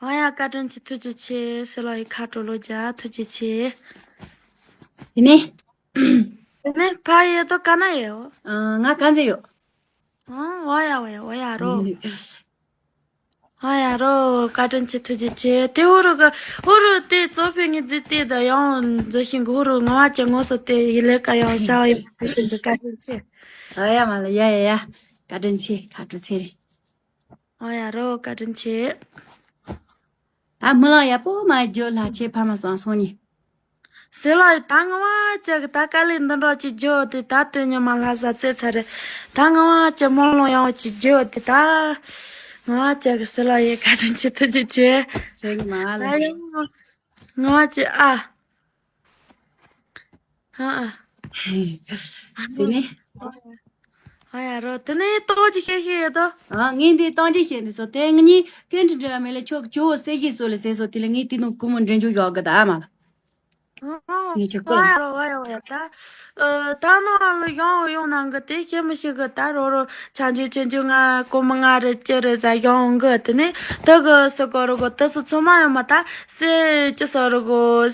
ཨ་ཡ་བཀའ་དྲིན་ཆེ་ཐུགས་རྗེ་ཆེ་ཟེར་ལ་ཡི་ཁ་དྲོ་ལོ་རྒྱ་ཐུགས་རྗེ་ཆེ། དེ་ནས། དེ་ནས་ཕ་ཡེ་ཏོ་ག་ན་ཡེ་འོ། ང་ག་ཚེ་ཡོད། ཨ་འོ་ཡ་འོ་ཡ་འོ་ཡ་རོ། ཨ་ཡ་རོ་བཀའ་དྲིན་ཆེ་ཐུགས་རྗེ་ཆེ། དེ་འུ་རུ་ག་འུ་རུ་དེ་གཙོ་ཕལ་ངེས་རྫི་དེ་ད་ཡང་འཛི་ཤིང་གི་འུ་རུ་ངོ་བ་ཅན་ངོ་སོ་དེ་ཡི་ལས་ཀ་ཡང་བྱ་བ་ཡིན་དེ་ཤིང་གི་བཀའ་དྲིན་ཆེ། ཨ་ཡ་མ་ལ་ཡ་ཡ་ཡ། བཀའ་དྲིན་ཆེ་ཁ་དྲོ་ཚེ་རིང་། ཨ་ཡ་རོ་བཀའ་དྲིན་ཆེ། ད་མི་ལ་ཡག་པོ་མ་བརྗོད་ལ་ཆེ་ཕ་མ་སང་སོང་ནི། ཟེར་ལ་ཡི་ད་ངོ་བ་ཅག་གི་ད་དཀའ་ལས་འདི་འདྲ་ཅིག་བརྗོད་དེ་ད་དོན་ཉམས་མ་ལྷ་ས་རྩེ་ཚར་རེད། ད་ངོ་བ་ཅག་སྨོན་ལམ་ཡང་ཅིག་བརྗོད་དེ་ད་ངོ་བ་ཅག་གི་ཟེར་ལ་ཡི་བཀའ་དྲིན་ཆེ་ཐུགས་རྗེ་ཆེ། རེད་མ་ལ། ད་ཡང་ངོ་བ་ཅག་ཨ། ཧ་ཨ། དེ་ནས། ཨ་ཡ་རོ་དེ་ནས་ཏོག་ཅིག་བཤད་ཤེས་ཡོད་དོ། ཨ་ངས་འདི་ཏང་ཅིག་བཤད་འདི་སོ་དེ་ང་གཉིས་སྐད་འཕྲིན་འབྲེལ་བ་མེད་ལ་ཆོག་གི་ཇོ་བོ་གསལ་ཤེས་སོ་ལ་ཟེར་སོ་དེ་ལ་ངས་དེ་ནང་ཀུ་མོ་འདྲེན་འཇུག་ཡོག་གི་ད་ཨ་མ་ལ། ངས་ཆོག་གི་ཨ་ཡ་རོ་ཨ་ཡ་ཨ་ཡ་ད། ཨ་ད་ནང་ལ་ཡོང་ཡོང་ནང་གི་དེ་ཤེས་མི་ཤེས་གི་ད་རོ་རོ་ཆ་འཇུ་ཆེ་འཇུ་ང་ཀུ་མོ་ང་རེ་ཅི་རེ་ཟ་ཡོང་གི་དེ་ནས་དེ་གི་སི་གོ་རོ་གོ་དེ་སུ་ཚོ་མ་ཡོང་མ་ད་སེ་ཅི་སོ་རོ་གོ།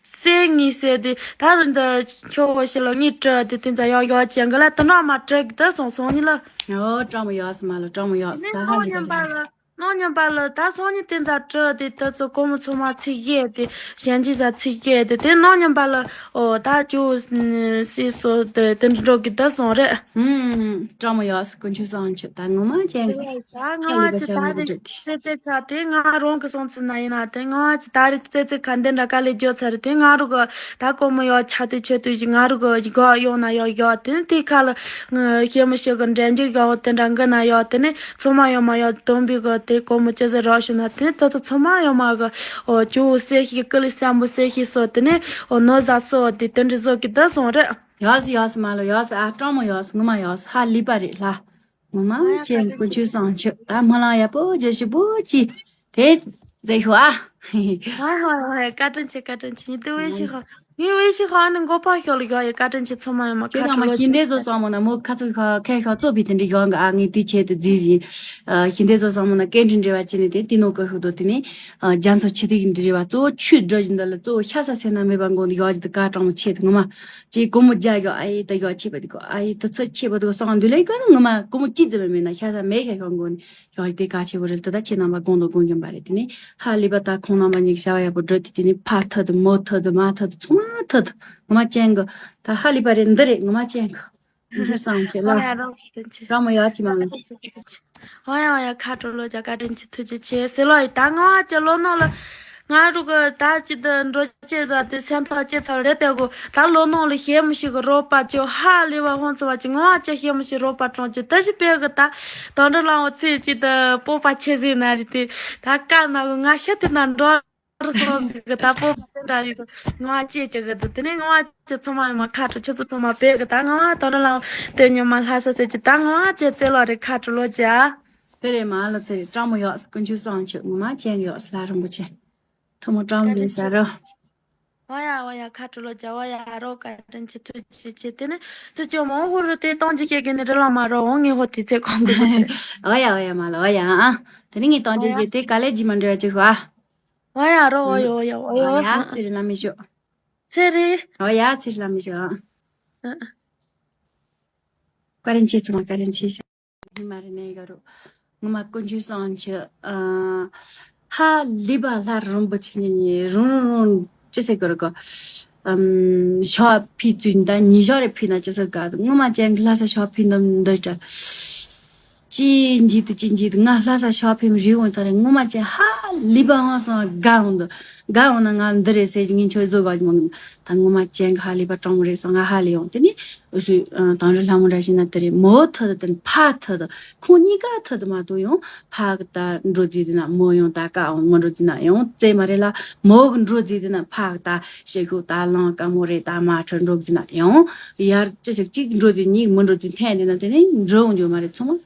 སེ་ངི་སེ་དེ་ད་རུ་འདི་ཁྱོ་བོ་ཞིག་ལ་ངི་སྤྲི་དེ་དེ་ཚ་ཡག་ཡག་ཅན་གི་ལ་དེ་ནག་མ་སྤྲི་གི་ད་སོང་སོང་ཉི་ལ། ཨོ་སྤྲང་མོ་ཡག་སི་མ་ལ་སྤྲང་མོ་ཡག་སི་ད་ཧ་ནག་ལི་ཉམས་པ་ལ་ནག་ཉམས་པ་ལ་ད་སོང་ཉི་དེ་ཚ་སྤྲི་དེ་ད་ཚོ་ཀོ་མོ་ཚོ་མ་ཚིག་ཡེ་དེ་ཞན་ཅི་ཚ་ཚིག་ཡེ་དེ་དེ་ནག་ཉམས་པ་ལ་ཨོ་ད་ཅུ་སི་སོ་དེ་དེ་འགྲོ་གི་ད་སོང་རེད། ཨུམ་སྤྲང་མོ་ཡག་སི་དཀོན་མཆོག་གསུམ་མཆོད་ད་ངོ་མ་ཅན་གི་ད་ངོ་མ་ཅི་ད་རེད། ཙེ་ཙེ་ཁ་དེ་ང་རང་གི་སོང་ཚུལ་ན་ཡིན་ན་དེ་ང་ཅི་ད་རེད་ཙེ་ཙེ་ཁ་འདི་འདྲ་དཀའ་ལས་བརྗོད་ཚར་དེ་ང་རུ་གི་ད་ཀོ་མོ་ཡོ་ཆ་དེ་ཆོད་དུས་ང་རུ་གི་གོ་ཡོང་ན་ཡོ་ཡོ་དེ་དེ་ཁ་ལ་ཤེས་མི་ཤེས་གི་འདྲེན་རྒྱུ་ཡོ་དེ་འདྲ་འགི་ན་ཡོ་དེ་ནི་ཚོ་མ་ཡོ་མ་ཡོ་དོན་པའི་གི་དེ་ཀོ་མོ་ཅི་ཟེར་རོ་ཞུ་ན་དེ་ནི་ད་དུ་ཚོ་མ་ཡོ་མ་གི་ཨོ་ཅུ་སེ་ཤི་ཀི་ལི་སམ་བུ་སེ་ཤི་སོ་དེ་ནི་ཨོ་ནོ་ཟ་སོ་དེ་དེ་འདྲ་བཟོ་གི་ད་སོང་རེད། ཡོ་སི་ཡོ་སི་མ་ལོ་ཡོ་སི་ཨ་སྤྲང་མོ་ཡོ་སི་ངུ་མ་ཡོ་སི་ཧ་ལི་པ་རེད་ལ། ངོ་མ་ཨ་ཡ་ཅན་དཀོན་མཆོག་གསུམ་མཆོད་ད་སྨོན་ལམ་ཡག་པོ་བརྗོད་ཞིབ་པོ་ཅི་དེ་མཛད་ཤོག་ཨ། ཧ་ཧ་ཧ་བཀའ་དྲིན་ཆེ་བཀའ་དྲིན་ཆེ་ཉི་དུ་བའི་ཤི་ཧ་ངའི་བའི་ཤི་ཧ་ནི་མགོ་པ་ཤོག་ལ་ཡོ་ཡ་བཀའ་དྲིན་ཆེ་ཚོ་མ་ཡོ་མ་ཁྱོད་ཁ་རང་མ་ཁྲོ་ལོ་ཤི་འདེ་ཆེ་བཟོ་སོང་མོ་ན་མོ་ཁ་ཚུགས་ཁ་ཁ་ཤོག་གཙོ་བི་དེ་འདྲི་ཡོང་གི་ཨ་ངའི་དུས་ཆེད་དུ་རྫི་བཞིན་ཤི་འདེ་བཟོ་སོང་མོ་ན་སྐད་འཕྲིན་འབྲེལ་བ་ཅི་ནི་དེ་དེ་ནོ་ཀ་ཤུ་དོ་དེ་ནི་རྒྱ་མཚོ་ཆི་དེ་གི་འབྲེལ་བ་གཙོ་བོ་ཆུ་འགྲོ་བཞིན་དུ་ལ་གཙོ་བོ་ཤ་ས་སེ་ན་མེད་པ་མགོ་ནི་ཡོ་ཡ་དུ་ཀ་གྲང་མོ་ཆེ་དུ་ངོ་མ། ཅེས་སྒོར་མོ་བརྒྱ་ཡོད་ཨ་ཡེ་ད་ཡོད་ཆེ་བ་དེ་གོ་ཨ་ཡེ་ད་ཚོད་ཆེ་བ་དེ་གོ་སོང་འདུག་ལེ་གོ་ནི་ངོ་མ་སྒོར་མོ་གཅིག་ཙམ་མེད་ན་ཤ་ས་མེད་ཤ་ཤོང་གོ་ནི་ཡོད་དེ་ག་ཆེ་བོ་རེད། ད་ད་ཆེ་རྣམ་པ་དགོང་དང་དགོང་རྒྱམ་པ་རེད། དེ་ནི་ཧ་ལི་པ་ད་ཁོང་རྣམ་པ་གཉིས་ཀྱི་བྱ་བ་ཡག་པོ་འགྲོ་དེ་དེ་ནི་ཕ་ཐ་དུ་མོ་ཐ་དུ་མ་ཐ་དུ་ཚོ་མ་ཐ་དུ་ངོ་མ་ཅན་གོ་ད་ཧ་ལི་པ་རེད། འདི་རེད་ངོ་མ་ཅན་གོ་འདི་སང་ཆེ་ལ་ཡ་རོགས་ཀྱི་དོན་ཆེ། ཀྲ་མོ་ཡག་ཆེ་མ་ལ། ཨོ་ཡ་ཨོ་ཡ་ཁ་དྲོ་ལོ་རྒྱ་བཀའ་དྲིན་ཆེ་ཐུགས་རྗེ་ཆེ་ཟེར་ལོ་ཡི་ད་ང་བ་ཅི་ལོ་ནོ་ལ་ང་རུ་གི་ད་ཅི་ད་འགྲོ་ཅེ་ཟ་དེ་སེམས་ཐག་ཅེ་ཚར་རེད་དེ་གོ་ད་ལོ་ནོ་ལ་ཤེས་མི་ཤེས་གི་རོགས་པ་ཅོ་ཧ་ལི་བ་ཧོན་ཚོ་བ་ཅི་ང་བ་ཅི་ཤེས་མི་ཤེས་རོགས་པ་གྲོང་ཅི་ད་ཞི་པེ་གི་ད་དོན་འགྲོ་ལའོ་ཚེ་ཅི་ད་སྤོབས་པ་ཆེ་ཟིན་ན་རི་དེ་ད་ཀ་ན་གི་ང་ཤི་དེ་ན་འགྲོ་རུ་སོང་ཟིག་གི་ད་སྤོབས་པ་དེ་འདྲ་ཡི་གི་ང་བ་ཅི་ཅི་གི་དུ་དེ་ནས་ང་བ་ཅི་ཚོ་མ་ཡི་མ་ཁ་དྲོ་ཆུ་ཚོ་ཚོ་མ་པེ་གི་ད་ང་བ་དོན་འགྲོ་ལའོ་དེ་ཉི་མ་ལྷ་ས་ཟེར་ཅི་ད་ང་བ་ཅི་ཚེ་ལོ་རི་ཁ་དྲོ་ལོ་ཅི་ཨ། དེ་རེད་མ་ལ་དེ་རེད། སྤྲང་མོ་ཡོག་སི་དཀོན་མཆོག་གསུམ་མཆོད་ངོ་མ་ཅན་ཡོག་སི་ལྷ་རིན་པོ་ཆེ། ཐུ་མོ་སྤྲང་མོ་ལེན་ས་རོ། ཨོ་ཡ་ཨོ་ཡ་ཁ་དྲོ་ལོ་ཇ་ཨོ་ཡ་རོ་བཀའ་དྲིན་ཆེ་ཐུགས་རྗེ་ཆེ། དེ་ནི་ཚུ་ཅོ་མོ་ཧུ་རུ་དེ་གཏོང་ཅི་ཁྱེད་ཀྱི་ནི་རི་ལ་མ་རོ་འོང་ངེ་ཧོ་དེ་ཚེ་གོང་གི་ཟེར། ཨོ་ཡ་ཨོ་ཡ་མ་ལ་ཨོ་ཡ་ཨ། དེ་ནི་ངས་གཏོང་ཅི་ཁྱེད་དེ་ག་ལེ་ཇི་མ་འདྲ་ཅི་ཧ། ཨོ་ཡ་རོ་ཨོ་ཡ་ཨོ་ཡ་ཨོ་ཡ། ཨོ་ཡ་ཚེ་རི་ལ་མི་ཤོག་ཚེ་རི། ཨོ་ཡ་ཚེ་རི་ལ་མི་ཤོག་ཨ། བཀའ་དྲིན་ཆེ་ཚོ་མ་བཀའ་དྲིན་ཆེ་ཤ། ཧི་མ་རི་ནས་ག་རུ། ངོ་མ་དཀོན་མཆོག་གསུམ་མཆོད། ཨ། ཧ་ལི་བ་ལྷ་རིན་པོ་ཆེ་ཉིད་ཉིད་རུང་རུང་རུང་ཅི་ཟེར་གི་རུ་གོ། ཨམ། ཞོགས་ཕི་ཙུན་ད་ཉི་ཞོགས་རེ་ཕི་ན་ཅི་ཟེར་ག་ངོ་མ་ཅན་གི་ལྷ་ས་ཞོགས་ཕི་ནམ་འདོད་ཀྱ། ཅི་འཇིག་ཏུ་ཅི་འཇིག་ཏུ། ང་ལྷ་ས་ཤོག་ཕེབས་རི་བོ་ཐོ་རེ་ངོ་མ་ཅན་ཧ་ལས་པ་ཧང་སང་དགའ་འོང་འདུག་དགའ་འོང་ན་ང་འདི་རེད་ཟེར་ངས་ཁྱོད་བཟོ་དགོས་མོ། ད་ངོ་མ་ཅན་གི་ཧ་ལས་པ་སྤྲང་མོ་རེད་སོང་ང་ཧ་ལས་ཡོང་། དེ་ནི་འུ་ཚོའི་ཨ་དང་རི་ལྷ་མོ་འདྲ་ཞིག་ན་དེ་རེད། མོ་ཐུ་དང་ཕ་ཐུ་དང་ཁོང་གཉིས་ཀ་ཐུ་དང་མ་གཏོགས་ཡང་ཕ་གི་ད་འགྲོ་རྩིས་དེ་ན་མོ་ཡང་ད་ཀ་འོང་མོ་འགྲོ་རྩིས་ན་ཡང་རྩེ་མ་རེད་ལ། མོ་གི་འགྲོ་རྩིས་དེ་ན་ཕ་གི་ད་ཤེ་ཤུ་ད་ལང་ཀ་མོ་རེད། ད་མ་ཁྲ་འགྲོ་རྩིས་ན་ཡང་ཡར་ཅི་ཞིག་གཅིག་འགྲོ་རྩིས་གཉིས་མི་འགྲོ་རྩིས་འཐེན་དེ་ན་དེ་ནི་འགྲོ་འོང་རྒྱུ་མ་རེད། ཚང་མ་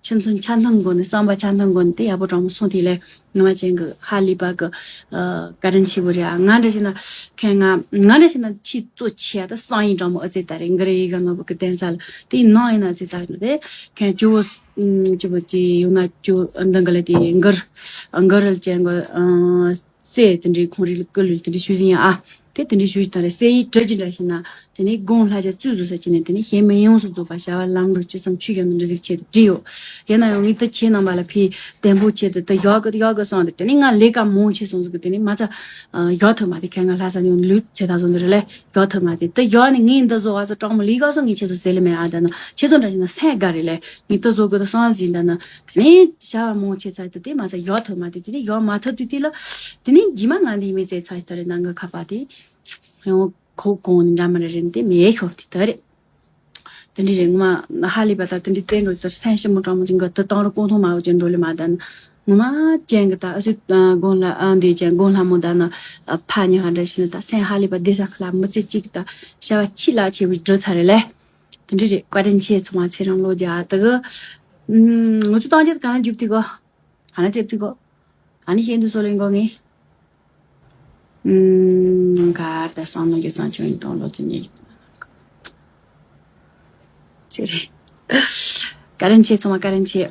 ཁྱིམ་ཚང་ཆ་མཐུན་སྒོ་ནས་བསམ་པ་ཆ་མཐུན་སྒོ་ནས་དེ་ཡག་པོ་དྲང་མོ་སོང་དེ་ལས། ངོ་མ་ཅན་གི་ཧ་ལས་པ་གི་ཨ་བཀའ་དྲིན་ཆེ་བོ་རེད་ཨ། ང་འདྲ་བྱས་ན་ཁྱེད་ང་ང་འདྲ་བྱས་ན་ཆེས་གཙོ་ཆེ་ཡ་ད་སང་ཡིན་དྲང་མོ་ཨ་ཙེ་ད་རེད། འགི་རེ་ཡི་ག་ནོ་བུ་གི་བསྟན་ས་ལ་དེ་ནང་ཡིན་ན་ཨ་ཙེ་ད་རེད། དེ་ཁྱེད་ཇོ་བོ་ཨམ་ཇོ་བོ་ཅི་ཡོང་ན་ཇོ་འདི་གི་ལ་དེ་འགི་ར་འགི་ར་ཅན་གི་ཨ་སྲས་དེ་འདྲའི་ཁོང་རིགས་ལ་སྐུ་ལུས་དེ་འདྲའི་ཞུ་ཟིན་ཡ་ཨ། དེ་དེ་འདྲའི་ཞུ་ད་རེད། སྲས་ཡིན་གྲི་ཅི་འདྲ་བྱས་ན། དེ་ནས་དགུང་ལྷ་བརྒྱ་བཙུན་བཟོ་ས་ཅི་ནས་དེ་ནས་ཞལ་མི་ཡོངས་སུ་རྫོགས་པ་བྱ་བ་ལམ་འགྲོ་ཅི་བསམ་ཆོས་ཀྱང་འདྲི་ཟིག་ཆེད་དུ་བྲིས་ཡོད། ཡིན་ན་ཡང་ངས་དེ་ཁྱེད་རྣམ་པ་ལ་ཕའི་བདེན་པོ་ཆེད་དུ་དེ་ཡག་གི་ཡག་གི་སོང་དེ་དེ་ནས་ང་ལས་ཀ་མང་ཆེ་སོང་ཟིག་གི་དེ་ནས་མ་ཚ་ཡག་ཐུབ་མ་དེ་ཁ་ང་ལྷ་ས་ནས་ལུས་ཚེ་ཐག་སོང་དེ་རེད་ལས་ཡག་ཐུབ་མ་དེ་དེ་ཡག་ནི་ངས་འདི་བཟོ་བ་སོ་གྲོགས་མོ་ལས་ཀ་སོང་ངས་ཁྱེད་ཚོ་ཟེར་ལེ་མེད་ཨ། ད་ནི་ཁྱེད་ཚོ་འདྲ་ཞིག་ན་སེམས་དགའ་རེད་ལས་ངས་དེ་བཟོ་གི་དེ་སོང་ཟིན་ད་ནི་དེ་ནས་བྱ་བ་མང་ཆེ་ཚ་དེ་དེ་མ་ཚ་ཡག་ཐུབ་མ་དེ་དེ་ནས་ཡག་མ་ཐུབ་དུས་དེ་ལ་དེ་ནས་རྗེས་མ་ང་འདི་མི་ཚེ་ཚ་ཞིག་ད་རེད་ནང་གི་ཁ་པ་དེ། ཡང་ཁོ་གོང་ནས་འདྲ་མི་རེ་རེད་དེ་མེད་ཤོར་དེ་ད་རེད། དེ་འདྲ་རེད། ངོ་མ་ཧ་ལས་པ་ད་དེ་འདྲའི་བཙན་འགྲོ་དེར་སེམས་ཞིབ་མོ་དྲང་མོ་ཅིག་འགའ་དུ་བཏང་རུ་གོང་ཐོག་མ་འོ་ཅན་འགྲོ་ལེ་མ་ད་ནི་ངོ་མ་ཅན་གི་ད་ཨ་སུ་དགོང་ལ་ཨ་འདི་ཅན་དགོང་ལྷ་མོ་ད་ནི་ཕ་ཉི་ཧ་འདྲ་ཞིག་ནི་ད་སེམས་ཧ་ལས་པ་བདེ་ས་ཁ་ལ་མི་ཚེ་གཅིག་ད་བྱ་བ་ཕྱི་ལ་ཆེ་བའི་འགྲོ་ཚར་རེད་ལེ། དེ་འདྲ་རེད། བཀའ་དྲིན་ཆེ། ཚང་མ་ཚེ་རིང་ལོ་བརྒྱ་དེ་གི་ང་ཚོ་བཏང་རྒྱུ་ག་ན་རྒྱུབ་དེ་གོ། ཨ་ན་ཅེབ་ཏི་གོ། ཨ་ནི་ཤེས་འདུག་སོ་ལེན་གོ་ངེ། ཨུམ། གར་ད་སང་ན་གི་སང་ཆོས་ཡིན་དང་ལོ་ཙི་ཉེ། ཅི་རེད། ཀ་རན་ཆེ་ཚང་མ་ཀ་རན་ཆེ།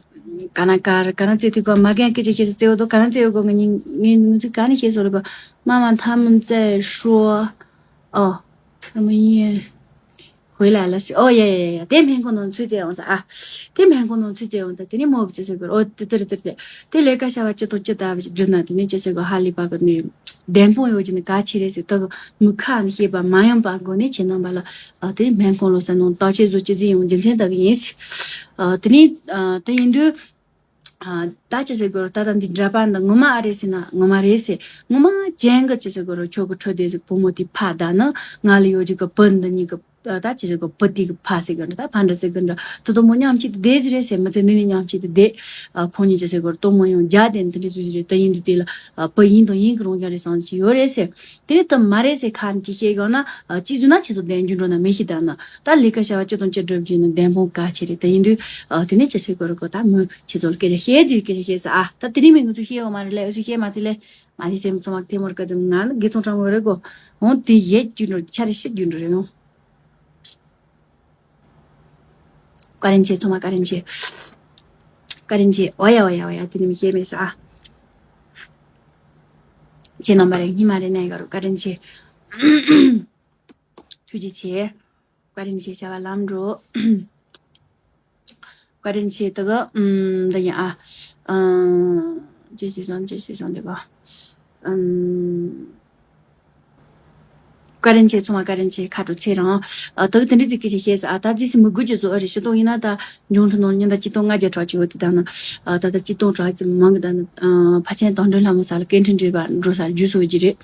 ཀ་ན་ཀར་ཀ་ན་ཙེ་ཏི་གོ་མ་གན་ཀི་ཅི་ཤེས་སི་ཙེ་འོ་དོ་ཀ་ན་ཙེ་འོ་གོ་ངེ་ངེ་ངེ་ཚུ་ཀ་ནི་ཤེས་སོ་ལེ་གོ། མ་མ་ཐ་མུན་ཙེ་ཧྲོ། ཨོ། ཐ་མུན་ཡེ། ཧོས་ལ་ལ་སི་ཨོ་ཡ་ཡ་ཡ་ཡ། དེ་སྨན་ཁང་ནང་ཚུད་ཙེ་ཡོང་ས་ཨ། དེ་སྨན་ཁང་ནང་ཚུད་ཙེ་ཡོང་ད་དེ་ནི་མོ་གི་ཅི་ཟེར་དགོས་ཨོ་དེ་དེ་རེད་དེ་རེད་དེ། དེ་ལས་ཀ་བྱ་བ་ཅི་དང་ཅི་ལྟ་བུ་བསྒྲུབ་ན་དེ་ནི་ཅི་ཟེར་དགོས་ཧ་ལས་པ་གི་ནི། བདེན་དཔང་ཡོད་ཀྱི་ནི་ག་ཆེ་རེད་ཟེར་ད་གི་མི་ཁ་ནི་ཤེས་པ་མ་ཡོང་པ་སྒོ་ནས་ཁྱེད་རྣམ་པ་ལ་ཨ་དེ་ནི་སྨན་ཁང་ལོ་ས་ནང་བརྟག་དཔྱད་བཟོ་ཅི་ཟིན་ཡོང་རྒྱུ་མཚན་ད་གི་ཡིན་ཟེར། ཨ་དེ་ནི་ཨ་དེ་ཡིན་དུས། ད་ཅི་ཟེར་དགོས་རོ། ད་ལྟ་འདི་འདྲ་པ་འདི་ངོ་མ་ཨ་རེད་ཟེར་ན་ངོ་མ་རེད་ཟེར། ངོ་མ་ཅན་གི་ཅི་ཟེར་དགོས་རོ། ཁྱོད་གི་ཁྲོ་དེ་ཟེར་བུ་མོ་དེ་ཕ་ད་ནི་ང་ལ་ཡོད་ཀྱི་གི་བུ་འདི་གཉིས་གི་ད་ཅི་ཟེར་དགོས་བུ་དེ་གི་ཕ་ཟེར་གི་འདྲ་ད་ཕ་འདྲ་ཟེར་གི་འདྲ་དུ་དུ་མོ་མཉམ་གཅིག་ཏུ་བསྡད་ཟེར་རེད་ཟེར། མི་ཚེ་འདི་ནི་མཉམ་གཅིག་ཏུ་བསྡད། ཁོང་གཉིས་ཅི་ཟེར་དགོས་རོ། སྟོན་མོ་ཡང་རྒྱ་དེ་འདི་འདྲ་ཟེར་ཟེར་རེད། ད་ཡིན་དུས་དེ་ལ་བུ་ཡིན་དང་ཡིན་གི་རུང་རྒྱ་རེད་བསམ་གི་ཡོད་རེད་ཟེར། དེ་ནི་དུ་མ་རེད་ཟེར་ཁ་ནས་ཅི་བཤད་ཡོང་ན་ཅི་བཟོས་ན་ཁྱེད་ཚོ་བདེན་རྒྱུ་འགྲོ་ན་མི་ཤེས་ད་ན། ད་ལས་ཀ་བྱ་བ་སྤྱི་དང་སྤྱི་སྒྲུབ་རྒྱུ་ནི་བདེན་དཔང་གལ་ཆེ་རེད། དེ་ཡིན་དུས་ཨ་དེ་ནས་ཅི་ཟེར་དགོས་རེད་གོ། ད་མོས་ཁྱེད་ཚོ་ལ་སྐད་ཆ་བཤད་རྒྱུ་སྐད་ཆ་བཤད་ས་ཨ། ད་དེ་རིང་མི་ང་ཚོ་བཤད་ཡོད་མ་རེད་ལས་ཨུ་ཚོ་བཤད་མ་ཐེ་ལས་མ་ཐེ་སེམས་ཚོ་མ་ཐེ་མོར་ཀ་ཙམ་ང་ནི་དགེ་ཚོང་ཁྲ་མོ་རེད་གོ། འོང་དེ་ཡེད་རྒྱུ་འགྲོ་ཆ་རེ་བཤད་རྒྱུ་འགྲོ་རེད་ཡོང་། བཀའ་དྲིན་ཆེ། ཚང་མ་བཀའ་དྲིན་ཆེ། བཀའ་དྲིན་ཆེ། ཨོ་ཡ་ཨོ་ཡ་ཨོ་ཡ། དེ་ནི་མི་བཤད་མེད་ས་ཨ། ཁྱེད་རྣམ་པ་རེ་སྙིང་མ་རེ་ནས་ག་རུ་བཀའ་དྲིན་ཆེ། ཐུགས་རྗེ་ཆེ། བཀའ་དྲིན་ཆེ། བྱ་བ་ལམ་འགྲོ། བཀའ་དྲིན་ཆེ། དེ་ག་ཨུམ་འདི་ཡིན་ཨ། ཨུམ་ཅི་ཞིག་སོང་ཅི་ཞིག་སོང་དེ་ག་ཨུམ། བཀའ་དྲིན་ཆེ། ཚང་མ་བཀའ་དྲིན་ཆེ། ཁ་དྲོ་ཚེ་རིང་། ཨ་དེ་ག་དེ་འདྲི་ཅིག་སྐད་ཆ་བཤད་ས་ཨ། ད་ཅི་སི་མི་དགོས་ཀྱི་བཟོ་ཨ་རེད། ཤི་ཏོང་ཡིན་ན་ད་འབྱུང་ཁྲི་ནང་ཉིན་ད་ཅི་ཏོང་ལྔ་བརྒྱ་གྲགས་ཀྱི་ཡོད་དེ་ད་ན། ཨ་ད་ད་ཅི་ཏོང་གྲགས་ཀྱི་མང་གི་ད་ན། ཨ་ཕ་ཆེན་དང་འདྲེན་ལྷ་མོ་ས་ལ་སྐད་འཕྲིན་འདྲེས་པ་འགྲོ་ས་ལ་རྒྱུས་སོ་གི་རེད།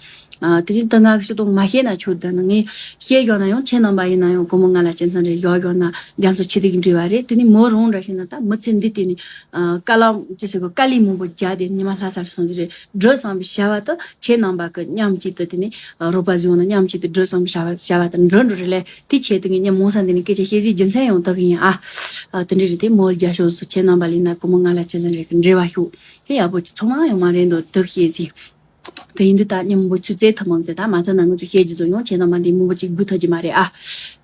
ཨ་དེ་རིང་ད་ང་གི་ཤི་ཏོང་མ་བཤད་ན་ཆོག་ད་ན་ངས་བཤད་ཡོང་ན་ཡང་ཁྱེད་རྣམ་པ་ཡིན་ན་ཡང་སྒོར་མོ་ང་ལ་སྤྱན་ཚང་རེད་ཡོག་ཡོང་ན་རྒྱ་མཚོ་ཆེ་དེ་གི་འབྲེལ་བ་རེད། དེ་ནི་མོ་རང་འདྲ་ཞིག་ན་ད་མི་ཚེ་འདི་དེ་ནི་ཨ་དཀའ་ལམ་ཅི་ཟེར་གོ་དཀའ་ལས་མང་པོ་བརྒྱབ་དེ་ཉི་མ་ལྷ་སར་སོང་ཟིག་རེད། འགྲོ་བསམ་པའི་བྱ་བ་དང་ཁྱེད་རྣམ་པ་གི་མཉམ་གཅིག་ཏུ་དེ་ནི་རོགས་པ་བཟོས་ན་མཉམ་གཅིག་ཏུ་འགྲོ་བསམ་པའི་བྱ་བ་བྱ་བ་དང་འགྲོ་འགྲོ་རེད་ལས་དེ་ཆེད་དུ་ངས་ཉིན་མོ་ས་འདི་ནི་སྐད་ཆ་བཤད་ཟིག་རྒྱུ་མཚན་ཡང་དག་ཡིན་ཨ། ཨ་དེ་འདྲ་རེད། དེ་མོ་རྒྱ་ཤོག་སུ་ཁྱེད་རྣམ་པ་ལས་ན་སྒོར་མོ་ང་ལ་ཅི་ཟིན་རེད་གི་འབྲེལ་བ་ཤོག་དེ་ཡག་པོ་ཅི་ཚང་མ་ཡོང་མ་རེད་འདུག་དག་བཤད་ཟིག་དེ་ཡིན་དུས་ད་ཉིན་མོ་ཚུད་ཚེ་ཐུབ་མང་དེ་ད་མ་ཐུབ་ན་ང་ཚོ་བཤད་རྒྱུ་ཚོ་ཡོང་ཁྱེད་རྣམ་པ་འདི་མོ་བོ་ཅིག་སྒུག་ཐུབ་ཀྱི་མ་རེད་ཨ།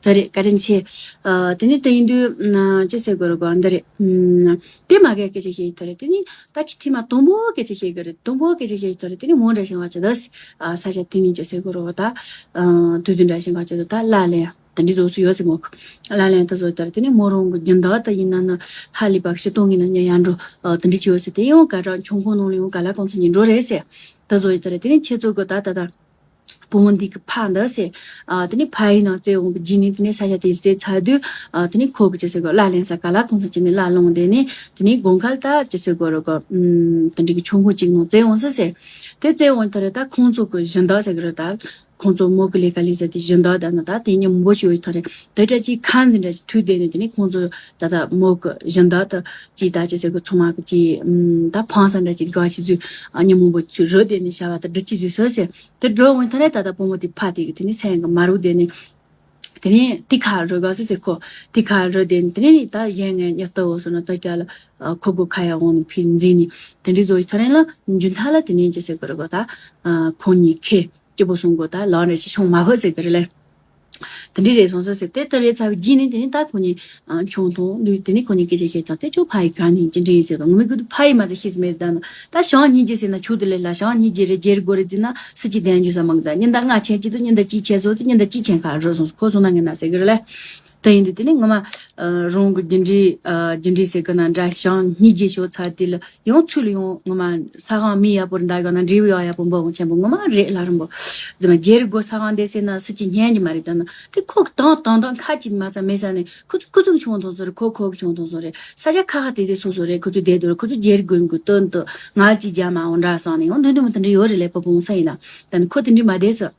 དེ་རེད་བཀའ་དྲིན་ཆེ། ཨ་དེ་ནི་དེ་ཡིན་དུས་ཅི་ཟེར་དགོས་རེད་གོ་འདི་རེད། དེ་མ་གའི་སྐད་ཆ་བཤད་ཡི་ཐོ་རེད། དེ་ནི་ད་ཅི་ཐེངས་མ་དང་པོ་སྐད་ཆ་བཤད་གི་རེད། དང་པོ་སྐད་ཆ་བཤད་ཡི་ཐོ་རེད། དེ་ནི་མོ་འདྲ་ཞིག་བ་ཅི་ད་ས་ཆ་དེ་ནི་ཅི་ཟེར་དགོས་རེད་བ་ད། དུས་དུས་འདྲ་ཞིག་བ་ཅི་ད་ད་ལ་ལས་དེ་འདྲི་བཟོ་སུ་ཡོད་ཟེར་མོ། ལ་ལན་དུ་བཟོ་ལྟར་དེ་ནི་མོ་རང་གི་སྦྱིན་བདག་དུ་ཡིན་ན་ནི་ཧ་ལས་པ་ཤི་སྟོང་ཡིན་ན་ཉ་ཡར་འགྲོ་དེ་འདྲི་ཅི་ཡོད་ཟེར། དེ་ཡང་ག་ར་འབྱུང་ཁུངས་ནང་ལ་ཡང་ག་ལ་གང་ཚོད་ཉིན་འགྲོ་རེད་ཟེར། དུ་བཟོ་ཡི་ལྟར་དེ་ནི་ཁྱེད་ཚོ་གི་ད་ད་ད། བུ་མོ་འདི་གི་ཕ་འདི་ཟེར། ཨ་དེ་ནས་ཕ་ཡི་ནང་བཙལ་འོང་གི་རྗེས་ནས་དེ་ནས་ས་ཆ་དེ་བཙལ་ཚར་དུས། ཨ་དེ་ནས་ཁོ་གི་ཅི་ཟེར་གོ་གླ་ལེན་ས་ག་ལ་གང་ས་ཅི་ནས་གླ་སློང་དེ་ནས་དེ་ནས་དགོང་ཁ་ལ་ད་ཅི་ཟེར་གོ་རོ་གོ་ཨུམ་དེ་འདྲ་གི་ཆུ་འགོ་གཅིག་ནང་བཙལ་འོང་ཟེར་ཟེར། དེ་བཙལ་འོང་ཐ་རེ་ད་ཁོང་ཚོ་གི་སྦྱིན་བདག་ཟེར་གི་རེད་ད། ཁོང་ཚོ་མོ་གི་ལས་ཀ་ལས་ས་དེ་སྦྱིན་བདག་ད་ན་ད་དེ་ཉིན་མོ་ཞིག་ཡོད་ཐ་རེ་དེ་འདྲ་ཅིག་ཁ་འཛིན་འདྲ་ཅིག་ཐུག་དེ་ནས་དེ་ནས་ཁོང་ཚོ་ད་ད་མོ་གི་སྦྱིན་བདག་ད་ཅིག་ད་ཅི་ཟེར་གི་ཚོང་མ་གི་ཅིག་ཨུམ་ད་ཕང་ས་འདྲ་ཅིག་དགའ་ཅིག་ཚུ་ཉིན་མོ་བོ་ཚུ་རོ་དེ་ནས་བྱ་བ་ད་འདྲ་ཅིག་ཚུ་ཟེར་ཟེར། དེ་འགྲོ་འོང་ཐ་རེ་ད་ལྟ་བུ་མོ་དེ་ཕ་དེ་གི་དེ་ནི་སེང་གི་མ་རུ་དེ་ནི། དེ་ནི་དེ་ཁ་རོ་ག་སི་སི་ཁོ། དེ་ཁ་རོ་དེ་ནི་དེ་ནི་ད་ཡན་ངན་ཉ་ལྟ་བོ་སོ་ན་ད་ཅ་ལ་ཁོ་གོ་ཁ་ཡ་འོང་ནི་ཕི་འཛིན་ནི། དེ་འདྲི་བཟོ་ཐ་རེ་ལ་འཇུན་ཐ་ལ་དེ་ནི་ཅི་སེ་གི་རོ་གོ་ད། ཁོ་གཉིས་ཁེ་སྐྱི་པོ་སོང་གོ་ད་ལ་རེ་ཞིག་ཆུང་མ་ཧོ་སེ་གི་རེ་ལེ། དེ་འདྲི་རེད་སོང་ས་ཟེར་དེ་ལྟར་རེད་ཚ་བའི་རྗེས་ནས་དེ་ནི་ད་ཁོ་ནི་ཆུང་མཐོང་ལུས་དེ་ནི་ཁོ་ནི་སྐད་ཆ་བཤད་ཀྱང་དེ་ཆོ་ཕ་ཡི་ག་ནི་ཅི་འདྲི་ཡིན་ཟེར་དང་ངུ་མི་དགོས་དུ་ཕ་ཡི་མ་ཚད་ཤེས་མེད་ཟེར་ད་ནི་ད་ཞང་གཉིས་རྗེས་ཟེར་ན་ཆུ་དུ་ལས་ལ་ཞང་གཉིས་རྗེས་རེད་རྗེས་རེད་དགོས་རེད་ཟེར་ན་སུ་ཅི་བདེན་རྒྱུ་ས་མང་གི་ད་ཉིན་ད་ང་ཆེན་གཅིག་ཏུ་ཉིན་ད་གཅིག་ཆེན་བཟོ་དུ་ཉིན་ད་གཅིག་ཆེན་ཁ་རོ་སོང་ཁོ་སོང་ན་ངན་ན་ཟེར་གི་རེད་ལ། དེ་ཡིན་དུས་དེ་ནི་ངོ་མ་རང་གི་རྒྱུ་འབྲས་རྒྱུ་འབྲས་ཟེར་གི་ན་འདྲ་ཞང་གཉིས་རྗེས་ཤོག་ཚར་དེ་ལ། ཡང་ཚུལ་ཡང་ངོ་མ་ས་གང་མི་ཡག་པོར་འདའ་ག་ན་འབྲས་བུ་ཡག་ཡག་པོ་འབབ་འོང་ཆེན་པོ་ངོ་མ་རེད་ལ་རིང་པོ། རྫི་མ་རྒྱལ་རི་སྒོ་ས་གང་འདས་ཟེར་ན་སུ་གཅིག་སྙན་གྱི་མ་རེད་ད་ན་དེ་ཁོ་དང་དང་དང་ཁ་གཅིག་མ་ཚ་མེད་ས་ནས་ཁོ་ཚོ་ཁོ་ཚོ་གི་ཆུང་ཐོང་སོ་རེད་ཁོ་ཁོ་གི་ཆུང་ཐོང་སོ་རེད་ས་ཆ་ཁ་ཁ་དེ་དེ་སོ་སོ་རེད་ཁོ་ཚོ་བསྡད་དུ་རེད་ཁོ་ཚོ་རྒྱལ་རི་དགོན་གི་སྟོན་དུ་ང་གཅིག་རྒྱ་མ་འོང་འདྲ་སང་ནས་ཡང་འདུན་འདུན་མ་དེ་འདྲ་ཡོད་རེད་ལས་པ་བུང་ས་ཡིན་ན་ད་ནི་ཁོ་དེ་འདྲི་མ་བསྡད་ས།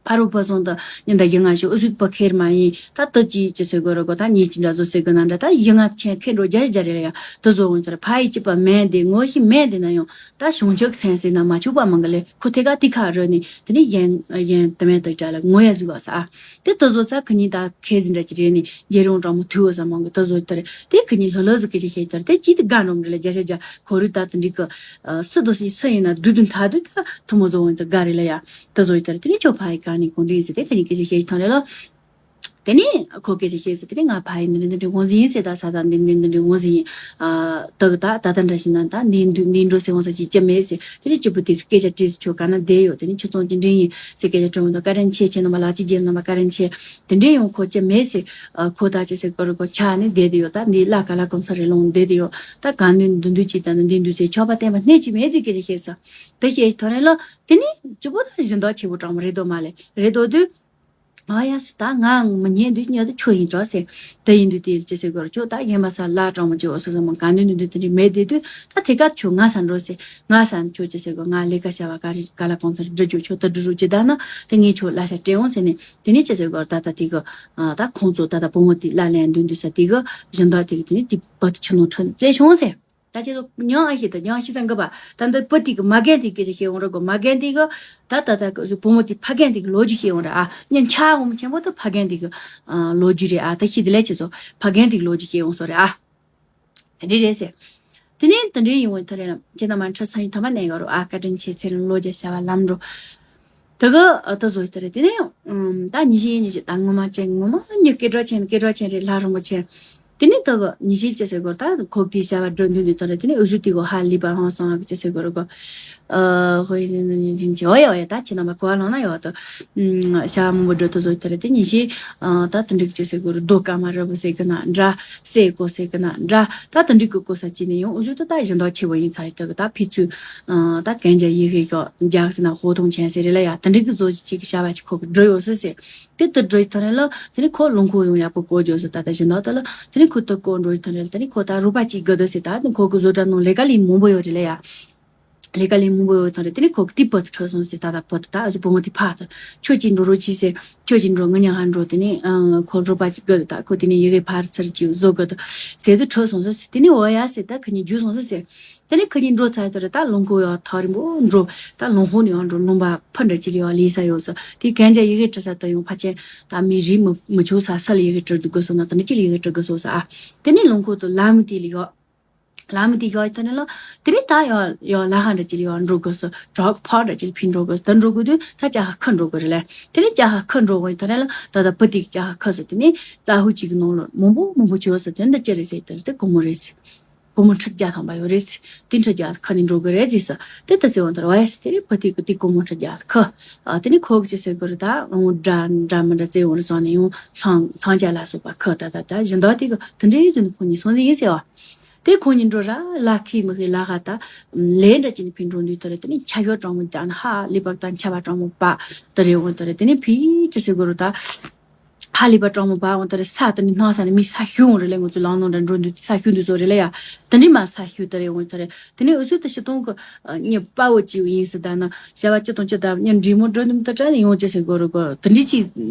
ཕ་རོ་ཕ་སོང་དང་ཉི་ཟླ་བཞི་ལྔ་ཞོ་ཨུ་སུད་པ་ཁེར་མ་ཡིན་ད་ལྟ་ཅི་ཅི་ཟེར་དགོས་ར་གོ་ད་ཉིད་ཅི་འདྲ་བཟོ་ཟེར་དགོས་ན་འདྲ་ད་བཞི་ལྔ་ཆེན་ཁེར་འགྲོ་རྒྱ་རྒྱ་རེ་རེ་ཡ་དུ་བཟོ་འོང་ཚར་ཕ་ཡི་སྐྱིད་པ་མེན་དེ་ངོ་ཤི་མེན་དེ་ན་ཡང་ད་གཞུང་ཕྱོགས་སེམས་ཟེར་ན་མ་ཆུག་པ་མང་གི་ལེ་ཁོ་ཐེ་ག་ཏི་ཁ་རོ་ནི་དེ་ནི་ཡན་ཡན་དུ་མེན་དུ་བྲ་ལ་ངོ་ཡ་བཟོ་བ་ས་དེ་དུ་བཟོ་ཚ་ཁི་ཉིད་ད་ཁེ་ཟིན་འདྲ་ཅི་རེ་ནི་རྒྱལ་རོང་གྲོང་མོ་ཐུ་བ་ས་མང་གི་དུ་བཟོ་ཐར་དེ་ཁི་ཉིད་ལྷོ་ལྷོ་ཟི་ཁི་ཅི་ཤེས་ཐར་དེ་ཅི་དི་དགའ་འགྲོ་མི་རེ་ལ་རྒྱ་ཤ་རྒྱ་ཁོ་རུ་ད་དུ་འགྲིག་གི་སི་དུ་སི་སི་ཡིན་ན་དུ་དུ་ཐ་དུ་ད་ཐུ་མོ་བཟོ་འོང་དུ་དགའ་རེ་ལ་ཡ། ད་བཟོ་ཡི་ད་རེད་དེ་ནི་ཁྱོད་ཕ་ཡི་ག་ནས་གོང་འདྲི་ཡིན་ཟེར་དེ་ཁ་ཉིན་སྐད་ཆ་བཤད་ཡི་ཐང་རེད་ལ། དེ་ནི་ཁོ་སྐད་ཆ་བཤད་ཟེར་དེ་ནི་ང་ཕ་ཡི་འདི་འདྲི་འདི་འདྲི་འོང་ཟིན་ཡིན་ཟེར་ད་ས་ད་འདི་འདི་འདི་འདྲི་འོང་ཟིན་ཡིན། ད་གི་ད་ད་ད་འདྲ་ཞིག་ན་ད་ནས་འདུ་ནས་འགྲོ་ཟེར་འོང་ས་ཅིག་ཅི་མེད་ཟེར་དེ་ནི་སྐྱིད་པོ་དེ་སྐད་ཆ་དྲིས་ཟེར་ཁྱོད་ག་ན་བསྡད་ཡོད་དེ་ནི་ཁྱོད་ཚོང་ཅི་འདྲི་ཡིན་ཟེར་སྐད་ཆ་དྲི་འོང་ད་བཀའ་དྲིན་ཆེ་ཁྱེད་རྣམ་པ་ལགས་ཅི་རྒྱལ་རྣམ་པ་བཀའ་དྲིན་ཆེ། དེ་འདྲི་ཡོང་ཁོ་ཅི་མེད་ཟེར། ཁོ་ད་ཅི་ཟེར་གོ་རུ་གོ་ཆ་ནི་བསྡད་དེ་ཡོད་ད་འདི་ལ་ག་ལ་གོང་ས་རེ་ལོང་བསྡད་དེ་ཡོད་ད་ག་ནས་འདུ་འདུ་ཅི་ད་ནི་འདི་འདུ་ཟེར་ཆོག་པ་བསྟན་པ་སྣེ་ཅི་མེད་ཟེར་སྐད་ཆ་བཤད་ས། དེ་བཤད་ཐོ་རེ་ལ། དེ་ནི་སྐྱིད་པོ་དང་སྦྱིན་བདག་ཆེ་བོ་གྲོགས་མོ་རེད་དོ་མ་ལེ་རེད་དོ་དུས། ཨ་ཡ་སི་ད་ང་མི་ཉན་དུས་ཉལ་དུ་ཆོས་ཡིན་གྲོགས་ཟེར། དེ་ཡིན་དུས་དེ་ཅི་ཟེར་གོ་ར་ཆོག་ད་ཡན་མ་ས་ལ་གྲོགས་མོ་ཆེ་བོ་སོ་སོ་མ་ག་ནས་ནི་འདུས་དེ་འདྲི་མེད་དེ་དུས་ད་དེ་ག་ཆོ་ང་ས་འགྲོ་ཟེར་ང་ས་ཆོ་ཅི་ཟེར་གོ་ང་ལས་ཀ་བྱ་བ་ག་རེ་ག་ལ་གོང་ཚར་འགྲོ་རྒྱུ་ཆོ་ད་འགྲོ་རུ་ཅི་ད་ན་དེ་ངས་ཆོ་ལ་ཤ་སྤྲད་འོང་ཟེར་ནས་དེ་ནས་ཅི་ཟེར་གོ་ར་ད་ད་དེ་གི་ད་ཁོང་ཚོ་ད་ད་བུ་མོ་དེ་ལ་ལན་འདུས་འདུས་ས་དེ་གི་སྦྱིན་བདག་དེ་གི་དེ་ནས་དེ་བ་དེ་ཆུ་ནང་ཁྲོད་བཙལ་བྱུང་ཟེར། ད་ཁྱེད་ཚོ་མྱང་ཨ་ཤེས་དང་མྱང་ཤེས་ཙང་གི་པ་ད་འདི་བུ་དེ་གི་མ་རྒན་དེ་སྐད་ཆ་བཤད་འོང་རོགས་གོ་མ་རྒན་དེ་གི་ད་ད་ད་བུ་མོ་དེ་ཕ་རྒན་དེ་གི་ལོ་རྒྱུས་བཤད་འོང་ར་ཨ་ཉན་ཆ་འོང་ཆེན་པོ་ད་ཕ་རྒན་དེ་གི་ལོ་རྒྱུས་རེད་ཨ་ད་ཤེས་དེ་ལས་ཁྱེད་ཚོ་ཕ་རྒན་དེ་གི་ལོ་རྒྱུས་བཤད་འོང་སོ་རེད་ཨ། དེ་འདྲ་རེད་ཟེར། དེ་ནས་དེ་འདྲའི་ཡིན་འོང་ཐ་རེད་ལ་ཁྱེད་རྣམ་པ་འཕྲོད་སོང་ཡིན་ཐ་མ་གནས་ག་རོ་ཨ་བཀའ་དྲིན་ཆེ་ཚེ་རིང་ལོ་བརྒྱ་བྱ་བ་ལམ་འགྲོ། དེ་གི་ཨ་ད་བཟོ་ཡི་དེ་རེད་དེ་ནས་ཨམ་ད་ཉི་ཤེས་ཉི་ཤེས་ད་ངོ་མ་ཅན་ངོ་མ་ཉི་སྐད་གྲགས་ཆེན་སྐད་གྲགས་ཆེན་རེད་ལྷ་རིན་པོ་ཆེ། དེ་ནས་དེ་གི་ཉི་ཤེས་ཅི་ཟེར་གོ་ད་ཁོག་དེའི་བྱ་བ་འགྲོ་འདུག་འདུག་ད་རེད་དེ་ནས་འུ་ཟུ་དེ་གོ་ཧ་ལི་པ་ཧང་སང་ཅི་ཟེར་གོ་རེད་གོ་ཨ་ཧོ་ཡི་ནི་ནི་ནི་ཅི་ཨོ་ཡ་ཨོ་ཡ་ད་ཁྱེད་རྣམ་པ་གོ་བ་ལོང་ན་ཡོད་ད་ཨམ་བྱ་བ་མང་པོ་འགྲོ་ད་བཟོ་ཡི་དེ་རེད་དེ་ཉི་ཤེས་ཨ་ད་དེ་འགྲིག་ཅི་ཟེར་གོ་རེད་རྡོ་ཀ་མ་ར་བུ་ཟེར་གི་ན་འདྲ་སེ་གོ་ཟེར་གི་ན་འདྲ་ད་དེ་འགྲིག་གི་གོ་ས་ཅི་ནས་ཡོང་འུ་ཟུ་ད་ད་གཞན་དག་ཆེ་བོ་ཡིན་ཚ་རེད་ད་གི་ད་ཕི་ཚུ་ཨ་ད་གན་རྒྱ་ཡི་གེ་གི་རྒྱག་ཟེར་ན་ཧོ་ཐོང་ཆེན་ཟེར་རེད་ལ་ཡ་དེ་འགྲིག་གི་བཟོ་ཅི་ཅི་གི་བྱ་བ་ཅི་ཁོ་གི་འགྲོ་ཡོད་ཟེར་ཟེར། དེ་ལྟར་འགྲོ་ཡི་ཐོག་ནས་ལ་དེ་ནས་ཁོ་ལུང་ཁུག་ཡོང་ཡག་པོ་གོ་རྒྱུ་སོ་ད་ལྟ་བཞིན་དུ་ལ་དེ་ནས་ཁོ་ལྟ་གོ་འགྲོ་ཡི་ཐོག་ནས་ལ་དེ་ནས་ཁོ་ད་རུ་པ་གཅིག་དགོས་འདུག་ཟེར་ད་དེ་ཁོ་གི་བཟོ་གྲྭ་ནང་ལས་ཀ་ལས་མང་པོ་ཡོད་རེད་ལ་ཡ། ལས་ཀ་ལས་མང་པོ་ཡོད་ཐོག་རེད་དེ་ནས་ཁོ་གི་དེ་བུ་དུ་འཕྲོད་སོང་ཟེར་ད་ད་བུ་དུ་ད་ཨ་ཟུ་བུ་མོ་དེ་ཕ་ད་ཁྱོད་ཀྱིས་འགྲོ་རོགས་གྱིས་ཟེར་ཁྱོད་ཀྱིས་འགྲོ་ང་ཉ་ཧ་འགྲོ་དེ་ནས་ཁོ་རུ་པ་གཅིག་དགོས་འདུག་ད་ཁོ་དེ་ནས་ཡི་གེ་ཕར་ཚུར་གྱིས་བཟོ་དགོས་འདུག་ཟེར་དུ་འཕྲོད་སོང་ཟེར་དེ་ནས་འོ་ཡ་ཟེར་ད་ཁོ་གཉིས་རྒྱུ་སོང་ཟེར་ཟེར། དེ་ནས་ཁོ་གཉིས་འགྲོ་ཚར་དེར་ད་ལུང་ཁུག་ཡང་ཐག་རིང་པོ་འགྲོ། ད་ལུང་ཁུག་ནས་ཡང་འགྲོ་ལུང་པ་ཕ་འདྲ་ཅིག་ལ་ཡང་ལུས་ས་ཡོད་ས་དེ་གན་རྒྱ་ཡི་གེ་འབྲི་ས་ད་ཡང་ཕ་ཆེན་ད་མི་རིགས་མི་མི་ཆོག་ས་ས་ལ་ཡི་གེ་འབྲི་འདུག་དགོས་སོང་ན་ད་འདི་ཅི་ལ་ཡི་གེ་འབྲི་དགོས་སོང་ས་ཨ། དེ་ནས་ལུང་ཁུག་ཏུ་ལ་མི་དེ་ལ་ཡོད། ལ་མི་དེ་ཡོད་ད་ནས་ལ་དེ་ནས་ད་ཡང་ཡང་ལ་ཧ་འདྲ་ཅིག་ལ་ཡང་འགྲོ་དགོས་སོ་བྲག་ཕ་འདྲ་ཅིག་ལ་ཕི་འགྲོ་དགོས་སོ་ད་འགྲོ་དགོས་དུས་ད་ཅ་ཧ་ཁ་འགྲོ་དགོས་རེད་ལ། དེ་ནས་ཅ་ཧ་ཁ་འགྲོ་དགོས་ད་ནས་ལ་ད་ད་བུ་དེ་ཅ་ཧ་ཁ་སོ་དེ་ནས་ཙ་ཧུ་ཅིག་གི་ནང་ལ་མང་པོ་མང་པོ་བྱོས་སོ་དེ་འདི་ཅི་རེད་ཟེར་དེ་དེ་སྒོར་མོ་རེད་ཟེར། སྒོར་མོ་ཁྲི་བརྒྱ་ཐམ་པ་ཡོད་རེད། དེ་ཁྲི་བརྒྱ་ཁ་ནས་འགྲོ་གི་རེད་ཟེར་ས། དེ་ལྟ་ཟེར་འོང་དར་བ་ཡ་སི་དེ་རེད་བུ་དེ་གི་དེ་སྒོར་མོ་ཁྲི་བརྒྱ་ཁ། ཨ་དེ་ནི་ཁོ་གི་ཅི་ཟེར་གི་རེད་ད་འོང་འདྲ་འདྲ་མི་འདྲ་བཙལ་འོང་རེད་སོང་ནས་ཡང་ཚང་ཚང་རྒྱ་ལ་སོགས་པ་ཁ་ད་ད་ད་གཞན་དག་དེ་གི་དེ་འདྲའི་བཟོ་ནི་ཁོ་གཉིས་སོང་ཟིན་ཡིན་ཟེར་བ། དེ་ཁོང་གཉིས་འགྲོ་ར་ལ་ཁི་མི་ཁི་ལ་ཁ་ད་ལས་འདྲ་ཅིག་ནི་ཕི་འགྲོ་འདུག་ད་རེད། དེ་ནི་ཆ་ཤོག་གྲང་མོ་ད་ནི་ཧ་ལི་པག་ད་ཆ་བ་གྲང་མོ་པ་ད་རེད་འོང་ད་རེད། དེ་ནི་ཕི་ཅི་ཟེར་དགོས་རུ་ད། ཧ་ལས་པ་གྲོགས་མོ་བ་འོང་ད་རེད། ས་དེ་ནི་སྣང་ས་ནས་མི་ས་ཤུ་འོང་རེད་ལས། ང་ཚོ་ལང་ནང་འདྲ་འགྲོ་འདུག་ས་ཤུ་འདུག་བཟོ་རེད་ལ་ཡ། དེ་འདྲི་མ་ས་ཤུ་ད་རེད་འོང་ད་རེད། དེ་ནས་འུ་ཚོ་དེ་ཤི་སྟོང་གི་ཉི་པ་བོ་ཅིག་ཡིན་སི་ད་ན་བྱ་བ་ཅི་དང་ཅི་ད་ཉི་འདྲི་མོ་འགྲོ་འདུག་ད་དྲ་ནས་ཡོང་ཅི་ཟེར་དགོས་རེད་གོ། དེ་འདྲི་ཅི་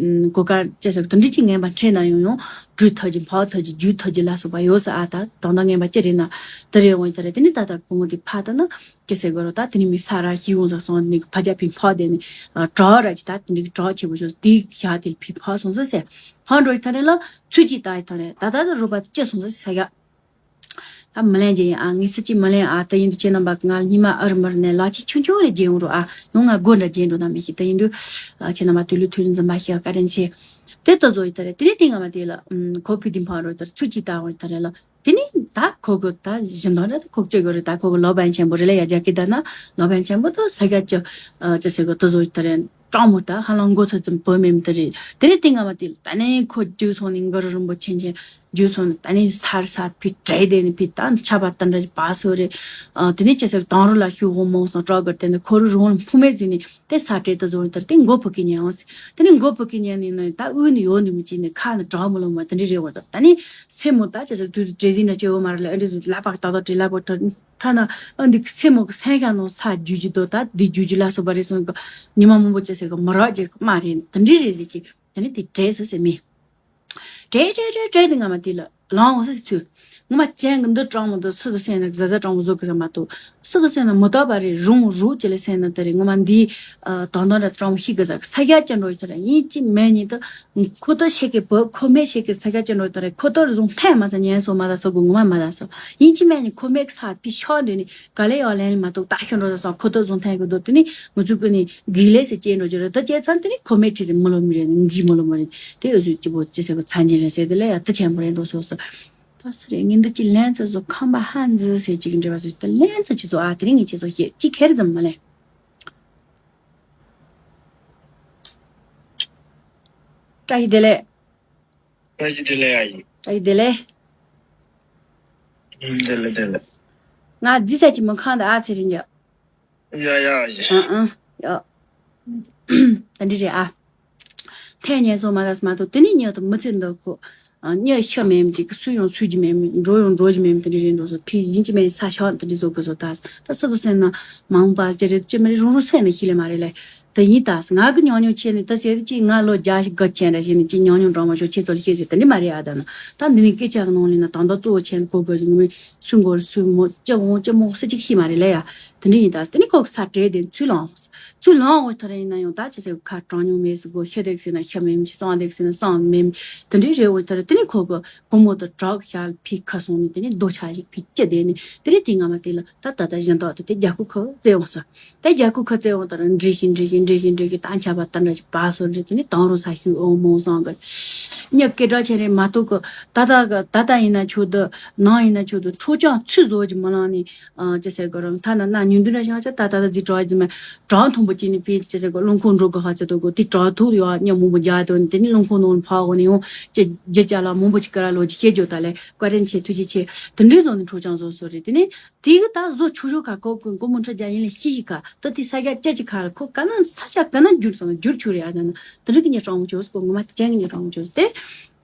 གོ་ཀ་ཅི་ཟེར་དེ་འདྲི་ཅི་ངན་པ་འཕྲད་ན་ཡོང་ཡོང་འགྲུལ་ཐག་ཅི་འཕག་ཐག་ཅི་རྒྱུག་ཐག་ཅི་ལ་སོགས་པ་ཡོད་ས་ཨ། ད་དང་དང་ངན་པ་ཅི་རེད་ན་ད་རེད་འོང་ད་རེད། དེ་ནས་ད་ད་གོང་དེ་ཕ་ད་ན། ཅི་ཟེར་དགོས་རོ། ད་དེ་ནི་མི་ས་ར་ཤི་འོང་ཟེར་སོང་ནི་ཕ་རྒྱ་ཕི་ཕོ་དེ་ནི་གྲོགས་ར་ཅི་ད་དེ་འདྲའི་གྲོགས་ཆེ་བོ་ཞོ་དེ་ཤ་དེ་ཕི་ཕོ་སོང་ཟེར་སེ་ཕོ་འགྲོ་ཡི་ཐ་རེ་ལ་ཚུལ་ཅི་ལྟ་ཡི་ཐ་རེ་ད་ད་ད་རུ་པ་དེ་ཅི་སོང་ཟེར་ས་ཡ། ད་མི་ལན་ཅི་ཡིན་ཨ། ངས་སི་ཅི་མི་ལན་ཨ། ད་ཡིན་དུ་ཅི་རྣམ་པ་ང་ཉི་མ་ཨ་རུ་མར་ནས་ལ་ཅི་ཆུང་ཆུང་རེ་རྒྱན་འོང་རོ་ཨ། ཡང་ང་སྒོ་འདྲ་རྒྱན་འགྲོ་ན་མི་ཤེས། ད་ཡིན་དུ་ཅི་རྣམ་པ་དུས་ལུ་དུས་ལུ་འཛིན་པ་ཤེས་བཀའ་དྲིན་ཆེ། དེ་ལྟ་བཟོ་ཡི་ཐ་རེ་དེ་ནི་དེ་ང་མ་དེ་ལ་ཁོ་ཕི་དེ་ཕོ་འགྲོ་ཡི་ཐ་རེ་ཚུལ་ཅི་ལྟ་འོང་ཡི་ཐ་རེ་ལ། དེ་ནི་ད་ཁོ་གི་ད་བཞིན་དོན་རེད། ད་ཁོ་ཅི་གི་རེད། ད་ཁོ་གི་ལོ་པན་ཆེན་པོ་རེད་ལ་ཡ་རྒྱ་སྐད་ད་ན་ལོ་པན་ཆེན་པོ་ད་ས་ག་ཅི་ཅི་ཟེར་གི་ད་བཟོ་ཡི་ད་རེད། སྤྲང་མོ་ད་ཧ་ལང་མགོ་ཚོད་ཙམ་བོད་མེད་མི་ད་རེད། དེ་ནི་དེ་ང་མ་དེ་ད་ནི་ཁོ་རྒྱུག་སོང་ནི་མགར་རིན་པོ་ཆེན་ཆེན་རྒྱུག་སོང་ནི་ད་ནི་སར་ས་ཕི་བྲེ་དེ་ནི་ཕི་ད་ཆ་པ་ད་འདྲ་པ་སོ་རེད། དེ་ནི་ཅི་ཟེར་དང་རུ་ལ་ཤུ་འོ་མོ་སོང་སྤྲོ་གི་དེ་ནི་ཁོ་རུ་རུང་ལ་ཕུ་མེད་ཟིན་ནི། དེ་ས་སྤྲེལ་དུ་བཟོ་ཡོད་དར་དེ་མགོ་ཕུ་གི་ཉན་འོང་ཟེར། དེ་ནི་མགོ་ཕུ་གི་ཉན་ནི་ནི་ད་དབུས་ནི་ཡོད་ནི་མི་ཅི་ནི་ཁ་ནི་གྲག་མི་ལོ་མ་དེ་འདྲི་རེ་བ་དར། ད་ནི་སེ་མོ་ད་ཅི་ཟེར་དུས་དུ་བྲེ་ཟིན་ན་ཅི་འོ་མ་རེ་ལ་ཨ་འདྲི་ཟེར་ལ་པག་ད་ད་བྲེ་ལ་པག་དར། ཐ་ན་ཨ་འདི་སེ་མོ་གི་སེང་ཤ་ནང་ས་རྒྱུ་རྒྱུ་དོ་ད་འདི་རྒྱུ་རྒྱུ་ལ་སོ་བ་རེ་སོང་གི་ཉི་མ་མང་པོ་ཅི་ཟེར་གི་མི་རག་རྒྱུ་མ་རེད། དེ་འདྲི་རེ་ཟེར་ཅི་དེ་ནི་དེ་བྲེ་ཟེར་སེ་མི། དྲེ་དྲེ་དྲེ་དྲེ་དེ་ང་མ་དེ་ལ་ལང་འོང་ཟེར་ཚུལ། ངོ་མ་ཅན་གི་འདི་སྤྲང་མོ་འདི་སུ་གི་སེམས་ན་གཟའ་གཟའ་སྤྲང་མོ་བཟོ་གི་ས་མ་གཏོགས་སུ་གི་སེམས་ན་མི་རྟག་པ་རེད། རུང་རུ་ཅི་ལ་སེམས་ན་དེ་རེད། ངོ་མ་འདི་དོན་དོན་ར་སྤྲང་མོ་ཤི་གི་ཟ་གི་ས་རྒྱ་ཅན་འགྲོ་ཡི་ཐ་ར་ཡིན་ཅི་མེད་ཉིད་དུ་ཁོ་ཏོ་ཤེས་གི་བུ་ཁོ་མེད་ཤེས་གི་ས་རྒྱ་ཅན་འགྲོ་ཡི་ཐ་ར་ཁོ་ཏོ་རུ་བཟུང་ཐན་མ་ཚ་ཉན་སོ་མ་ད་སོ་གི་ངོ་མ་མ་ད་སོ་ཡིན་ཅི་མེད་ཉིད་ཁོ་མེད་གི་ས་པི་ཤོག་འདི་ནི། ག་ལེ་ཡོ་ལན་མ་གཏོགས་ད་ཤོ་འགྲོ་ས་སོང་ཁོ་ཐོ་བཟུང་ཐན་གི་འདུག་དེ་ནི་ང་ཚོ་ཀུན་ནི་གི་ལེ་སེ་ཅེ་འགྲོ་རྒྱུ་རེད། ད་ཅེ་ཚང་དེ་ནི་ཁོ་མེད་ཁྲི་སེ་མི་ལོ་མི་རེད། ངི་མི་ལོ་མི་རེད། དེ་འུ་ཚོ་ཅི་པོ་ཅི་སེ་གི་ཚང་གི་རེད་ཟེར་དེ་ལེ་ཡ་ད་ཆེན་པོ་རེད་འགྲོ་སོ་སོ། ད་སི་རེད་ངི་འདི་ཅི་ལན་ཚ་བཟོ་ཁམས་པ་ཧན་ཛི་སེ་ཅིག་འདྲེ་བ་ཟོ་ད་ལན་ཚ་ཅི་བཟོ་ཨ་དེ་རིང་ངི་ཅི་བཟོ་ཤེས་ཅི་ཁེར་ཙམ་མ་ལེ། བཀྲ་ཤིས་བདེ་ལེགས། བཀྲ་ཤིས་བདེ་ལེགས་ཨ་ཡིན། བཀྲ་ཤིས་བདེ་ལེགས། ཨུམ་བདེ་ལེགས་བདེ་ལེགས། ང་རྫི་ས་ཅི་མི་ཁང་དུ་ཨ་ཚེ་རིང་ཡ། ཡ་ཡ་ཡ། ཨང་ཨང་ཡ། ད་འདི་རེད་ཨ། ཐན་ཉན་སོང་མ་ད་སྨ་ཐོ་དེ་ནི་ཉོ་དུ་མི་ཚེ་འདི་ཁོ། ཉོ་ཤ་མེམ་ཅིག་སུ་ཡང་སུ་ཅི་མེམ་འགྲོ་ཡང་འགྲོ་ཅི་མེམ་དེ་འདྲི་རེད་འགྲོ་སོ་ཕི་ཡིན་ཅི་མེད་ས་ཤོག་དེ་འདྲི་བཟོ་དགོས་སོ། ད་ད་སུ་བུ་སེ་ན་མང་པ་ཅི་རེད་ཅི་མི་རེད་རུང་རུང་སེ་ན་ཤི་ལེ་མ་རེད་ལེ། དེ་ཡིན་ད་ང་གི་ཉོ་ཉོ་ཆེ་ནི་ད་ཟེར་ཅི་ང་ལོ་བརྒྱ་ཞིག་ག་ཆེན་ར་ཞེ་ནི་ཅི་ཉོ་ཉོ་འགྲོ་མ་ཤོག་ཁྱེད་ཚོ་ལ་ཤེས་ཟེར་དེ་འདྲི་མ་རེད་ཨ། ད་ན་ད་འདི་ནི་སྐད་ཆ་གི་ནང་ལ་ན་ད་ད་གཙོ་བོ་ཆེན་གོ་དགོས་ཞིག་ངོ་མི་སུ་མགོ་སུ་མོ་ཅི་འོང་ཅི་མོ་སུ་ཅིག་ཤི་མ་རེད་ལེ་ཡ། དེ་འདྲི་ཡིན་ད་དེ་ནི་ཁོ་ས་བྲེལ་དེ་ཚུལ་ལོང་ཚུལ་ལོང་འོ་ཐ་ར་ཡིན་ན་ཡང་ད་ཅི་ཟེར་ཁ་གྲང་ཉུང་མེད་སུ་གོ་ཤ་དེག་ཟེར་ན་ཤ་མེད་མི་ཤི་སང་དེག་ཟེར་ན་སང་མེད་མི་དེ་འདྲི་རེད་འོ་ཐ་ར་དེ་ནི་ཁོ་གི་གོ་མོ་དུ་བྲག་ཤ་ཕི་ཁ་སོང་ནི་དེ་ནི་རྡོ་ཆ་ཞིག་ཕི་ཅི་དེ་ནི་དེ་ནི་དེ་ང་མ་དེ་ལ་ད་ད་ད་གཞན་དག་དུ་དེ་རྒྱ་ཁུ་ཁུ་བཙལ་འོང་ས། དེ་རྒྱ་ཁུ་ཁུ་བཙལ་འོང་ད་ར་འདྲི་ཤི་འདྲི་ཤི་འདྲི་ཤི་འདྲི་ཤི་ད་ཆ་བ་ད་འདྲ་ཞིག་བ་སོ་རེད། དེ་ནི་དང་རུ་ས་ཤུ་འོང་མོ་སང་གི་ཉ་སྐད་གྲགས་ཆེ་རེད་མ་གཏོགས་གི་ད་ད་གི་ད་ད་ཡིན་ན་ཆོག་དུ་ནང་ཡིན་ན་ཆོག་དུ་འཕྲོག་ཅང་ཚུད་བཟོ་གི་མི་ལང་ནི། ཅི་ཟེར་གོ་རང་ཐ་ན་ན་ཉུང་དུ་ར་ཤང་ཅི་ད་ད་ད་ཟི་གྲོགས་ཡི་མ་གྲང་མཐོན་པོ་ཅི་ནི་ཕི་ཅི་ཟེར་གོ་རླུང་ཁོག་འགྲོ་གི་ཧ་ཅི་དོ་གོ་དེ་གྲང་ཐུག་ཡོད་ཉ་མོ་མོ་རྒྱ་དོ་ནི་དེ་ནི་རླུང་ཁོག་ནང་ཕ་གོ་ནི་ཡོང་ཅི་རྒྱ་ཅ་ལ་མོ་མོ་ཅི་ཀ་ར་ལོ་ཅི་ཤེས་ཇོ་ད་ལེ་བཀའ་དྲིན་ཆེ་ཐུགས་རྗེ་ཆེ། དེ་འདྲའི་བཟོ་ནི་འཕྲོག་ཅང་བཟོ་སོ་རེད། དེ་ནི་དེ་གི་ད་བཟོ་ཆུ་ཆུ་ཁ་ཁོ་ཀུན་ཀོ་མོ་ཁྲ་རྒྱ་ཡིན་ལ་ཤི་ཤི་ཁ་ད་དེ་ས་རྒྱ་ཅ་ཅི་ཁ་ལ་ཁོ་ག་ན་ས་ཆ་ག་ན་འགྱུར་སོང་འགྱུར་ཆུ་རེད་ཨ། ད་ན་དེ་འདྲ་གི་ཉ་གྲང་མོ་ཆོས་གོ་ངོ་མ་ཅན་གི་ཉ་གྲང་མོ་ཆོས་དེ།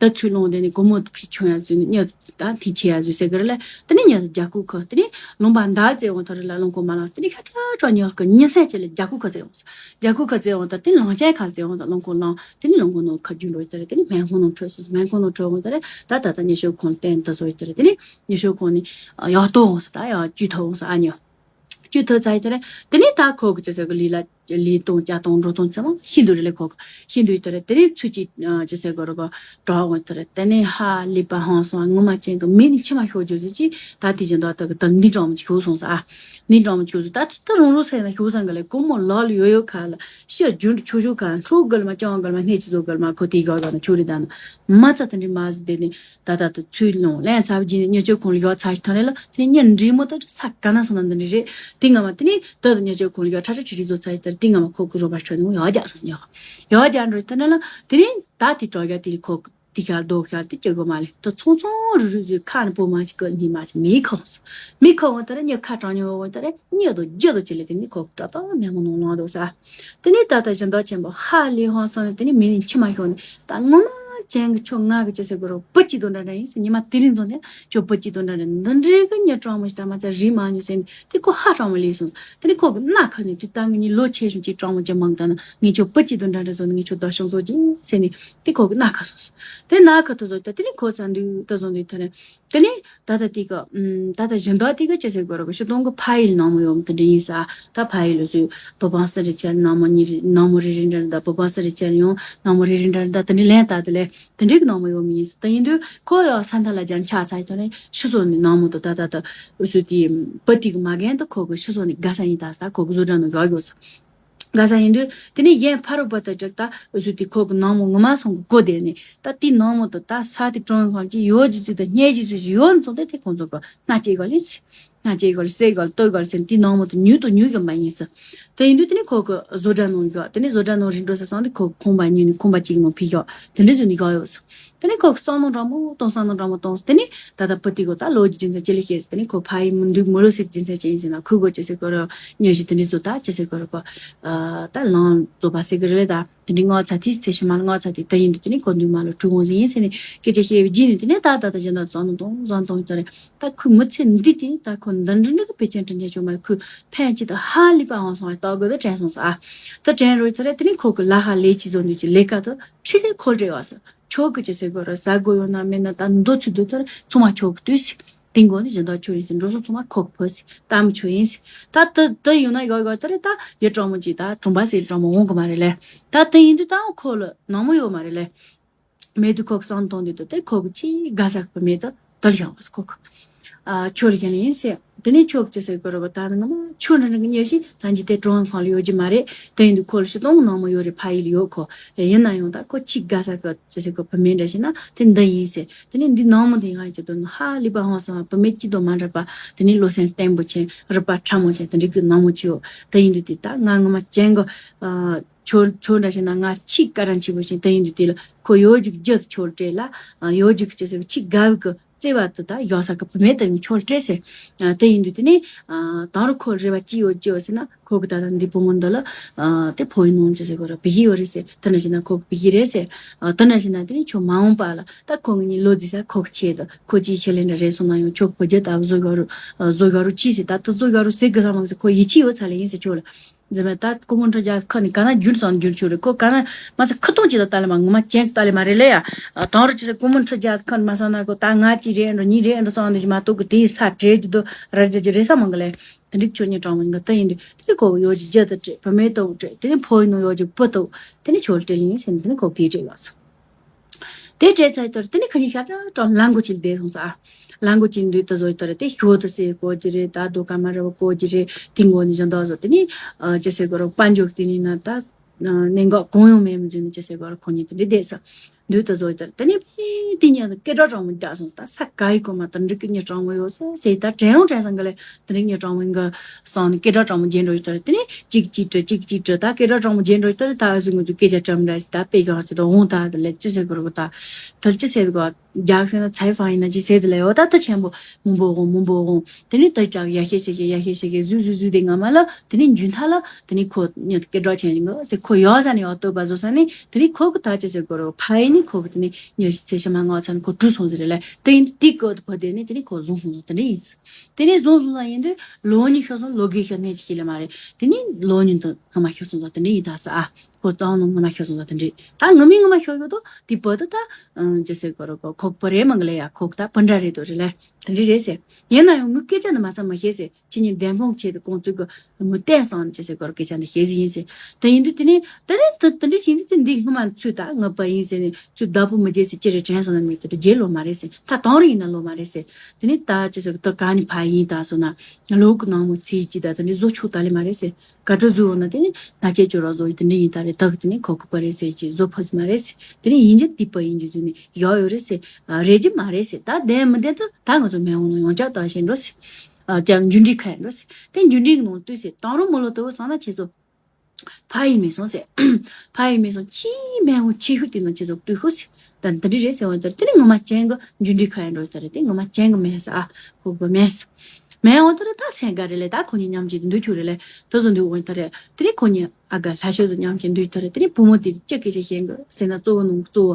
ད་ཚུར་ལོང་དེ་ནི་སྒོར་མོ་ཕི་ཆུང་ཡ་ཟོས་ནི་གཉའ་ད་ཐིག་ཆེ་ཡ་ཟོས་ཟེར་གི་རེད་ལ། དེ་ནི་ཉ་རྒྱ་ཁུ་ཁ་དེ་ནི་ལུང་པ་འདར་ཙེ་འོང་ཐ་རི་ལ་ལུང་ཁོ་མ་ལངས། དེ་ནི་ཤ་ཁྲ་ཁྲ་ཉ་ཁ་ཉ་ཚན་ཅེ་ལ་རྒྱ་ཁུ་ཁ་ཙེ་འོང་། རྒྱ་ཁུ་ཁ་ཙེ་འོང་ད་དེ་ནི་ལང་ཅན་ཁ་ཙེ་འོང་ད་ལུང་ཁོ་ལང་དེ་ནི་ལུང་ཁོ་ནོ་ཁ་རྒྱུན་འགྲོ་ཡི་ད་རེད། དེ་ནི་སྨན་ཁོ་ནོ་ཁྲོད་སོ་སྨན་ཁོ་ནོ་ཁྲོད་འོང་ད་རེད། ད་ད་ད་ཉ་ཤོ་ཁོང་ལ་བསྟན་ད་ཟོ་ཡི་ད་རེད། དེ་ནི་ཉ་ཤོ་ཁོང་ནི་ཡག་ཏོ་འོང་ས་ད་ཡག་ཅུ་ཐོ་འོང་ས་ཨ་ཉ། ཅུ་ཐོ་ཚ་ཡི་ད་རེད། དེ་ནི་ད་ཁོ་གི་ཅེ་ཟེར་གི་ལི་ལ། ལི་ཏོང་ཅ་ཏོང་འགྲོ་ཏོང་ཚེ་མ་ཤིན་ཏུ་རེ་ལེ་ཁོག་ཤིན་ཏུ་ཡི་ཏོ་རེ། དེ་ནས་ཚུལ་གྱི་ཅི་ཟེར་གོ་རོ་གོ་གྲོགས་འོང་ཏོ་རེ། དེ་ནས་ཧ་ལི་པ་ཧང་སོང་ངོ་མ་ཅན་གི་མི་ནི་ཆི་མ་ཤོ་ཇོ་ཟི་ཅི་ད་དེ་བཞིན་དུ་ད་གི་ད་འདི་འགྲོ་མི་ཤོ་སོང་ས་ཨ། འདི་འགྲོ་མི་ཤོ་སོང་ད་ད་རུང་རུང་སེ་ན་ཤོ་སང་གི་ལེ་ཀོ་མོ་ལོ་ལ་ཡོ་ཡོ་ཁ་ལ་ཤི་རྒྱུན་ཆོ་ཤོ་ཁ་འཕྲོ་གི་ལ་མ་ཅང་གི་ལ་མ་སྣེ་ཅི་ཟོ་གི་ལ་མ་ཁོ་དེ་ག་ག་ན་ཆོ་རི་ད་ན་མ་ཚ་དེ་འདྲི་མ་ཟི་དེ་ནི། ད་ད་དུ་ཚུལ་ལོང་ལན་ཚ་བ་ཇི་ནི་ཉེ་ཆོས་ཁོང་ལ་ཡོག་ཚ་ཞིག་ཐོན་རེ་ལ་དེ་ནི་ཉེ་འདྲི་མོ་ད་ས་ག་ན་སོང་ན་འདི་འདྲི་རེད། དེ་ང་མ་དེ་ནི་ད་དུ་ཉེ་ཆོས་ཁོང་ལ་ཡོག་ཁྲ་ཁྲ་ཁྲི་ཁྲི་བཟོ་ཚ་ཞིག་ཐོན་དེ་ང་མ་ཁོ་ཁོ་རོ་བ་ཆོ་ནི་ཡོག་རྒྱ་སོང་ཡོག་ཡོག་རྒྱ་འགྲོ་ཐོན་རེ་ལ་དེ་ནི་ད་དེ་གྲོགས་རྒྱ་དེ་ཁོ་ དེ་ཤར་རྡོ་ཤར་དེ་སྐྱེ་དགོས་མ་ལེ། ད་ཚོང་ཚོང་རུ་རུ་ཟོས་ཁ་ནས་སྤོ་མ་ཅིག་གི་སྙིང་མ་ཅིག་མི་ཁོང་སོང་། མི་ཁོང་བ་ད་ར་མྱི་ཁ་གྲང་ཉོ་བ་ད་ར་མྱི་དོ་རྒྱུ་དོ་ཅི་ལེ། དེ་ནི་ཁོ་ཏག་ཏག་མེ་མོ་ནང་ལངས་འདུག་ས། དེ་ནི་ད་ལྟ་གཞན་དག་ཆེན་པོ་ཧ་ལས་ཧང་སང་ནས་དེ་ནི་མི་ནི་མཆི་མ་ཤོར་ནས། ད་ངོ་མ་ཅན་གི་ཁྱོད་ང་གི་ཅི་ཟེར་དགོས་རོ། བུ་གཅིག་དང་འདྲ་འདྲ་ཡིན་ཟེར། ཉི་མ་དེ་རིང་ཚོ་ནས་ཁྱོད་བུ་གཅིག་དང་འདྲ་འདྲ། འདི་འདྲའི་གི་མྱི་གྲང་མོ་ཞིག་ད་མ་ཚད་རིག་མ་མྱོང་ཟེར་ནས། དེ་ཁོ་ཧ་གྲང་མོ་ལས་སོང་། དེ་ནི་ཁོ་གི་སྣ་ཁ་ནས་དུས་ད་ངི་ནི་ལོ་ཆེ་ཤོས་ཅིག་གྲང་མོ་ཅན་མང་ད་ན་ངས་ཁྱོད་བུ་གཅིག་དང་འདྲ་འདྲ་བཟོ་ནས་ངས་ཁྱོད་ད་ཤོང་བཟོ་གྱིན་ཟེར་ནས། དེ་ཁོ་གི་སྣ་ཁ་སོང་སོང་། དེ་སྣ་ཁ་ཐུ་བཟོ་ད་དེ་ནི་ཁོ་ས་འདུག་ད་བཟོ་འདུག་ད་ནི། དེ་ནི་ད་ལྟ་དེ་གི་ཨུམ། ད་ལྟ་བཞིན་དག་དེ་གི་ཅི་ཟེར་དགོས་ར་གི་ཕྱི་དོང་གི་ཕ་ཡུལ་ནང་མོ་ཡོད་མོ་དེ་འདྲ་ཡིན་ས། ད་ཕ་ཡུལ་ལ་སུ་བུ་བང་སི་རེ་ཆལ་ནང་མོ་ཉི་རེ་ནང་མོ་རེ་རེ་འདྲ་འདྲ། བུ་བང་སི་རེ་ཆལ་ཡོང་ནང་མོ་རེ་རེ་འདྲ་འདྲ། དེ་འདྲའི་ལན་ད་དེ་ལས་དེ་འདྲའི་གི་ནང་མོ་ཡོད་མོ་ཡིན་ས། ད་ཡིན་དུས་ཁོ་ཡང་ས་མཐའ་ལ་རྒྱ་ཆ་ཚ་ཡི་ཐོག་ནས་ཕྱི་སོ་ནས་ནང་མོ་དང་ད་ད་ད་འུ་སུ་དེ་བུ་དེ་གི་མ་རྒན་དུ་ཁོ་གི་ཕྱི་སོ་ནས་དགའ་ས་ཡིན། ད་ད་ཁོ་གི་བཟོ་གྲྭ་ནང་ཡོད་ཡོད་ས། དགའ་ས་ཡིན་དུས་དེ་ནས་གཞན་ཕ་རོལ་པོ་དང་འབྲེལ་ད་འུ་ཚོ་དེ་ཁོ་གི་ནང་མོ་ངོ་མ་སོང་གི་གོ་བསྡད་ནས། ད་དེའི་ནང་མོ་དང་ད་ས་དེ་གྲོང་ཁང་ཅིག་ཡོད་ཀྱི་ཚུལ་དང་བརྙས་ཀྱི་ཚུལ་ཞིག་ཡོད་ཚོ། དེ་དེ་ཁོང་ཚོ་གི་སྣ་སྐྱེས་ག་ལས་སི་སྣ་སྐྱེས་ག་ལས་སེ་ག་ལས་ལྟོས་ག་ལས་ཟེར་ནས་དེའི་ནང་མོ་དང་ཉུལ་དང་ཉུལ་གི་མ་ཡིན་ས། དེ་ཡིན་དུས་དེ་ནས་ཁོ་གི་བཟོ་གྲྭ་ནང་བཞག་དེ་ནས་བཟོ་གྲྭ་ནང་རིག་འགྲོ་ས་སོང་དེ་ཁོ་གི་ཁང་པ་ཉོས་ནས་ཁང་པ་གཅིག་ནང་ཕུད་བཞག་དེ་འདྲ་བཟོས་ནས་བཞག་ཡོད་ས། དེ་ནས་ཁོ་གི་བསམ་བློ་འདྲ་མོ་གཏོང་བསམ་བློ་འདྲ་མོ་གཏོང་ས། དེ་ནས་ད་ལྟ་བུ་དེ་གོ་ད་ལོ་རྒྱུས་རྒྱུ་མཚན་ཅི་ལས་ཤེས་ཟེར། དེ་ནས་ཁོ་ཕ་ཡུལ་མི་འདུག་མི་ལོ་ཟེར་རྒྱུ་མཚན་ཅི་ཡིན་ཟེར་ན། ཁོས་གོ་ཅི་ཟེར་གོ་ར་ཉོ་ཞིག་དེ་འདྲ་བཟོ་ད་ཅི་ཟེར་གོ་ར་གོ་ད་ལང་བཟོ་པ་ཟེར་གི་རེད་ད། དེ་འདྲའི་སྔགས་ཚར་དེ་ཚེ་ཕྱི་མ་ལ་སྔགས་ཚར་དེ་ད་ཡིན་དུས་དེ་ནས་ཁོ་འདུག་མ་ལོ་གྲུ་གོང་ཟེར་ཡིན་ཟེར་ནས་སྐད་ཆ་བཤད་པའི་རྗེས་ནས་དེ་ནས་ད་ད་ད་གཞན་དག་བཟང་དང་བཟང་དང་ཡིན་ད་རེད། ད་ཁོའི་མི་ཚེ་འདི་དེ་ད་ཁོ་འདི་འདྲ་འདྲ་གི་ཕལ་ཆེར་དྲིན་ཆེན་བྱུང་མ་རེད། ཁོས་ཕན་ཅི་ད་ཧ་ལས་པ་ཧང་སང་བ་ལྟ་དགོས་ད་དྲན་སོང་ས། ཨ་ད་དྲན་རོགས་ད་རེད། དེ་ནས་ཁོ་གི་ལ་ཧ་ལས་ཅི་བཟོ་འདུག་ཅི་ལས་ཀ་ད་ཁྲི་ཟེར་ཁོ་རེད་བ་ས། ཁྱོད་ཀྱི་ཅི་ཟེར་དགོས་ར་ཟ་དགོས་ཡོད་ན་མེད་ན་ད་འདོད་ཚུལ་འདོད་ཐར་ཚང་མ་ཁྱོད་ཀྱི་དུས་སི། དེ་མགོ་ནི་བཞིན་དག་ཆོས་ཡིན་ཟེར་འགྲོ་སོང་ཚང་མ་ཁོ་གི་བུ་སི་ལྟ་མི་ཆོས་ཡིན་སི། ད་དུ་དུ་ཡོང་ན་ཡག་ཡག་ད་རེད། ད་ཡི་གྲོགས་མོ་ཅིག་ད་གྲོང་པ་སི་གྲོགས་མོ་འོང་གི་མ་རེད་ལེ། ད་དུ་ཡིན་དུས་ད་ཁོ་ལ་ནང་མོ་ཡོད་མ་རེད་ལེ། མེད་དུས་ཁོ་གི་བསམ་གཏོང་དུས་ད་དེ་ཁོ་གི་ཆེས་དགའ་ས་གི་བུ་མེད་ད། དལ་ཡང་བས་ཁོ་ཁོ། ཨ་ཆོར་ཡང་ཡིན་ཟེར། དེ་ནས་ཆོག་ཅི་ཟེར་དགོས་རེད་པ། ད་ནི་ང་མ་ཆོ་འདྲ་འདྲ་གི་ཉེ་ཞིག་ད་འཇིག་རྟེན་གྲོང་ཁང་ལ་ཡོད་ཀྱི་མ་རེད། དེ་ཡིན་དུས་ཁོ་ལ་ཤི་སྟོང་ནང་མོ་ཡོད་རེད། ཕ་ཡུལ་ཡོད་ཁོ། ཡིན་ན་ཡང་ད་ཁོ་ཆིག་དགའ་ས་གི་ཅི་ཟེར་དགོས་བུད་མེད་འདྲ་ཞིག་ན་དེ་འདི་ཡིན་ཟེར། དེ་ནས་འདི་ནང་མོ་དེ་ཡང་ཅི་དོན་ཧ་ལས་པ་ཧང་སང་བ་བུད་མེད་ཅི་དང་མ་འདྲ་པ། དེ་ནས་བློ་སེམས་བརྟན་པོ་ཅན་རུས་པ་ཕྲ་མོ་ཅན་དེ་འདྲ་གི་ནང་མོ་ཅི་ཡོད། དེ་ཡིན་དུས་དེ་ད་ང་ངོ་མ་ཅན་གི་ཨ། ཆོ་ཆོ་འདྲ་ཞིག་ན་ང་ཆིག་ཀ་རང་ཆེ་པོ་ཞིག་དེ་ཡིན་དུས་དེ་ལ་ཁོ་ཡོད་ཅིག་རྒྱུ་ཆོ་སྤྲད་ལ་ཡོད་ཅིག་ཅི་ཟེར་ཆིག་དགའ་བའི་གི་བརྩེ་བ་དུ་ད་ཡོད་ས་གི་བུད་མེད་དུ་ཡང་ཆོ་སྤྲད་ཟེར། དེ་ཡིན་དུས་དེ་ནས་དང་རུ་ཁོ་རེ་བ་ཅི་ཡོད་ཅི་ཡོད་ཟེར་ན་ཁོ་གི་ད་ལྟ་འདི་བུ་མོ་འདི་ལ་དེ་ཕོ་ཡི་ནང་ཅི་ཟེར་གོ་ར་བི་ཡི་ཡོད་རེད་ཟེར། དེ་འདྲ་ཞིག་ན་ཁོ་གི་བི་ཡི་རེད་ཟེར། དེ་འདྲ་ཞིག་ན་དེ་ནས་ཁྱོད་མ་འོངས་པ་ལ་ད་ཁོ་ངེད་གཉིས་ལོ་རྫིས་ས་ཁོ་གི་ཆེད་དུ་ཁོ་ཅིའི་ཆེད་ལས་འདྲ་རེད་སོང་ན་ཡང་ཁྱོད་བུ་རྒྱུད་ད་བཟོ་དགོས་རུ་བཟོ་དགོས་རུ་ཅི་ཟེར། ད་ལྟ་བཟོ་དགོས་རུ་ཟེར་གི་ས་མ་ཟེར། ཁོ་ཡིད་ཆེས་ཡོད་ཚ་ལེ་ཡིན་ཟེར་ཁྱོད་ལ། འཛིན་མ་ད་ཀོ་མོ་ཁྲ་རྒྱ་ཁ་ནས་ག་ན་རྒྱུན་ཙང་རྒྱུན་ཆུ་རེད། ཁོ་ག་ན་མ་ཚད་ཁ་ཐོག་ཅི་ད་ལྟ་ལེ་མ་ངོ་མ་ཅན་ད་ལེ་མ་རེད་ལེ་ཡ། དང་རུ་ཅི་ཟེར་ཀོ་མོ་ཁྲ་རྒྱ་ཁ་ནས་མ་སང་ན་ཁོ་ད་ང་ཅི་རེད་འགྲོ་ཉི་རེད་འགྲོ་ཙང་འདི་མ་གཏོགས་གི་དེའི་ས་བྲེལ་གྱི་དུ་ར་རྒྱ་ཅི་རེད་ས་མང་གི་ལེ། དེ་འགྲིག་ཆོ་ཉི་གྲང་མོ་ཡིན་གི་ད་ཡིན་དུས་དེ་ཁོ་གི་ཡོད་ཀྱི་རྒྱ་ད་སྤྲད་བུད་མེད་ད་བུ་སྤྲད་དེ་ནི་ཕོ་ཡིན་ནོ་ཡོད་ཀྱི་བུ་ད་བུ་དེ་ནི་ཆོ་སྤྲད་ལེ་ཡིན་ཟེར་ནས་དེ་ནི་ཁོ་གིས་སྤྲད་ཡོད་ས། དེ་སྤྲད་ཚར་དུས་དེ་ནི་ཁ་ཉིན་ཤར་ཏྲ་ལང་གོ་ཅིག་བསྡད་སོང་ས། ལང་གོ་ཅིག་འདུག་ད་བཟོ་ཡི་དུས་དེ་ཞོ་དུ་སེ་གོ་ཅི་རེད། ད་དུ་ཀ་མ་ར་བ་གོ་ཅི་རེད། དེ་མགོ་ནི་བཞིན་དུ་བཟོ་དེ་ནི་ཅི་སེ་གོ་ར་དཔལ་འབྱོར་དེ་ནི་ན་ད་གནད་འགག་གང་ཡང་མེད་མི་བཟོས་ནི་ཅི་སེ་གོ་ར་ཁོ་ཉིད་དེ་འདྲ་བསྡད་ས། འདུག་ད་བཟོ་ཡི་དུས་དེ་ནི་དེ་ཉིད་དུ་སྐད་གྲགས་གྲང་མོ་རྒྱག་སོང་ས། ད་ས་ག་ཡི་གོ་མ་ད་འགྲིག་གི་ཉི་གྲང་མོ་ཡོད་སོང་ཟེར། ད་དྲན་ཡང་དྲན་སོང་གི་ལེ། དེ་རིང་ཉི་གྲང་མོ་ཡིན་གི་སོང་ནས་སྐད་གྲགས་གྲང་མོ་རྒྱན་འགྲོ་ཡོད་དེ་རེད། དེ་ནས་གཅིག་གཅིག་དྲི་གཅིག་གཅིག་དྲི་ད་སྐད་གྲགས་གྲང་མོ་རྒྱན་འགྲོ་ཡོད་དེ་རེད། ད་ཨ་ཟུ་ངུ་ཚོ་སྐད་ཆ་གྲམ་ར་ཞིག་ད་དཔེ་གང་ཞིག་ད་འོང་ད་དེ་ལས་ཅི་ཟེར་དགོས་རེད་གོ་ད། དེར་ཅི་ཟེར་དགོས་རྒྱག་ཟེར་ན་ཚའི་ཧྥང་ཡིན་ན་ཅི་ཟེར་དེ་ལས་འོ་ད་ད་ཆེན་པོ་མུན་པོ་འོང་མུན་པོ་འོང་དེ་ནས་ད་ཅག་ཡ་ཤེ་ཤེ་ཤེ་ཡ་ཤེ་ཤེ་ཤེ་ཟུ་ཟུ་ཟུ་དེ་ང་མ་ལ་དེ་ནས་འཇུ་མཐའ་ལ་དེ་ནས་ཁོ་ཉི་སྐད་གྲགས་ཆེན་ཞིག་གི་ཟེར་ཁོ་ཡོད་ས་ནས་ཡོད་བསྟོད་པ་བཟོ་ས་ནས་དེ་ནས་ཁོ་གི་ད་ཅི་ཟེར་དགོས་རེད་ཕ་ཡིན་ནི་ཁོ་གི་དེ་ནས་ཉི་ཤི་ཚེ་ཤ་མ་ང་ཚ་ནས་ཁོ་གྲུ་སོང་ཟེར་རེད་ལ་དེ་ཡིན་དུས་དེ་སྐབས་དུ་བུ་དེ་ནས་དེ་ནས་ཁོ་བཟུང་སོང་ཟེར་དེ་འདྲ་ཡིན། དེ་ནས་བཟུང་སོང་ཙང་ཡིན་དུས་ལོ་ཉི་ཤོར་སོང་ལོ་དགུ་ཤོར་ནས་ཅི་ཤེས་ལེ་མ་རེད། དེ་ནས་ལོ་ཉི་དང་སྔ་མ་ཤོར་སོང་ཙང་དེ་འདྲ་ཡིན་ད་ས་ཨ། ཁོ་ཙང་ནང་སྔ་མ་ཤོར་སོང་ཙང་དེ་འདྲ་ད་ངི་མི་སྔ་མ་ཤོར་ཡོད་དོ་དེ་བུ་དུ་ད་ཅི་ཟེར་གོ་རོ་གོ་ཁོག་པ་རེད་མ་གི་ལེ་ཡ་ཁོག་ད་བུ་འདྲ་རེད་དོ་རེད་ལེ་དེ་འདྲ་རེད་ཟེར། ཡིན་ན་ཡང་མི་སྐད་ཆ་འདི་མ་ཚང་མ་ཤེས་ཟེར། ཁྱེད་གཉིས་བདེན་དཔང་བྱས་ཏེ་ཁོང་ཚོས་གི་མི་བསྟན་སོང་ཅི་ཟེར་གོ་རོ་སྐད་ཆ་འདི་ཤེས་ཟིན་ཡིན་ཟེར། དེ་ཡིན་དུས་དེ་ནས་དེ་ནས་དེ་དེ་འདྲ་བྱས་དུས་དེ་འདི་སྔ་མ་ཚུད་ད་ངི་པ་ཡིན་ཟེར་ནས་ཚུད་བདག་པོ་མི་བརྗེད་ཟེར་ཅི་རེད་དྲན་སོང་ན་མི་དེ་དེ་རྗེས་ལོ་མ་རེད་ཟེར། ད་དང་རུ་ཡིན་ན་ལོ་མ་རེད་ཟེར། དེ་ནས་ད་ཅི་ཟེར་གི་ད་ག་ནས་ཕ་ཡིན་ད་སོང་ན་ལོ་གི་ནང་མོ་ཚེ་གཅིག་ད་དེ་འདྲ་བཟོ་ཆོག་ད་ལེ་མ་རེད་ཟེར། ག་འདྲ་བཟོས་འོང་ན་དེ་ནི་ན་ཆེ་ཅོ་ར་བཟོ་ཡི་དེ་འདྲ་ཡིན་ད་རེད། ད་གི་དེ་ནི་ཁོ་གི་པ་རེད་ཟེར་གྱི་བཟོ་ཕོད་མ་རེད་ཟེར། དེ་ནི་ཡིན་གྱི་དེ་པ་ཡིན་གྱི་བཟོས་ནི་ཡག་ཡོད་རེད་ཟེར། རེད་ཀྱི་མ་རེད་ཟེར། ད་བདེན་མི་བདེན་ད་ད་ང་ཚོ་མེད་འོང་ན་ཡོང་ཆགས་ད་ཤེས་འགྲོ་ཟེར། ཀྱང་འཇུ་འགྲིག་ཁ་ཡིན་འགྲོ་ཟེར། དེ་འཇུ་འགྲིག་གི་ནང་ལྟོས་ཟེར། དང་རུང་མི་ལོ་དུ་བ་སང་ན་ཁྱེད་ཚོ་ ཕ་ཡིན་མེད་སོང་ཟེར། ཕ་ཡིན་མེད་སོང་ཅི་མེད་འོང་ཆེ་ཤོས་དེ་ནང་ཆེ་ཟོག་ཏུ་ཤོ་ཟེར། ད་འདི་འདྲ་རེད་ཟེར་བ་ལྟར་དེ་ནི་ངོ་མ་ཅན་གི་འཇུ་འདྲི་ཁ་ཡ་འགྲོ་ལྟར་དེ་ངོ་མ་ཅན་གི་མེད་ས་ཨ་ཁོ་བ་མེད་ས། མེད་འོང་ལྟར་ད་སེང་ག་རེ་ལས་ད་ཁོ་གཉིས་མཉམ་གྱི་འདུག་ཆུ་རེ་ལས་དུ་བཟོ་འདུག་འོང་ལྟར་དེ་ནི་ཁོ་གཉིས་ཨ་ག་ལྷ་ཤོད་བཟོ་མཉམ་གྱི་འདུག་ལྟར་དེ་ནི་བུ་མོ་དེ་ཅི་སྐད་ཆ་བཤད་གི་ཟེར་ན་གཙོ་བོ་ནང་གཙོ་བོ་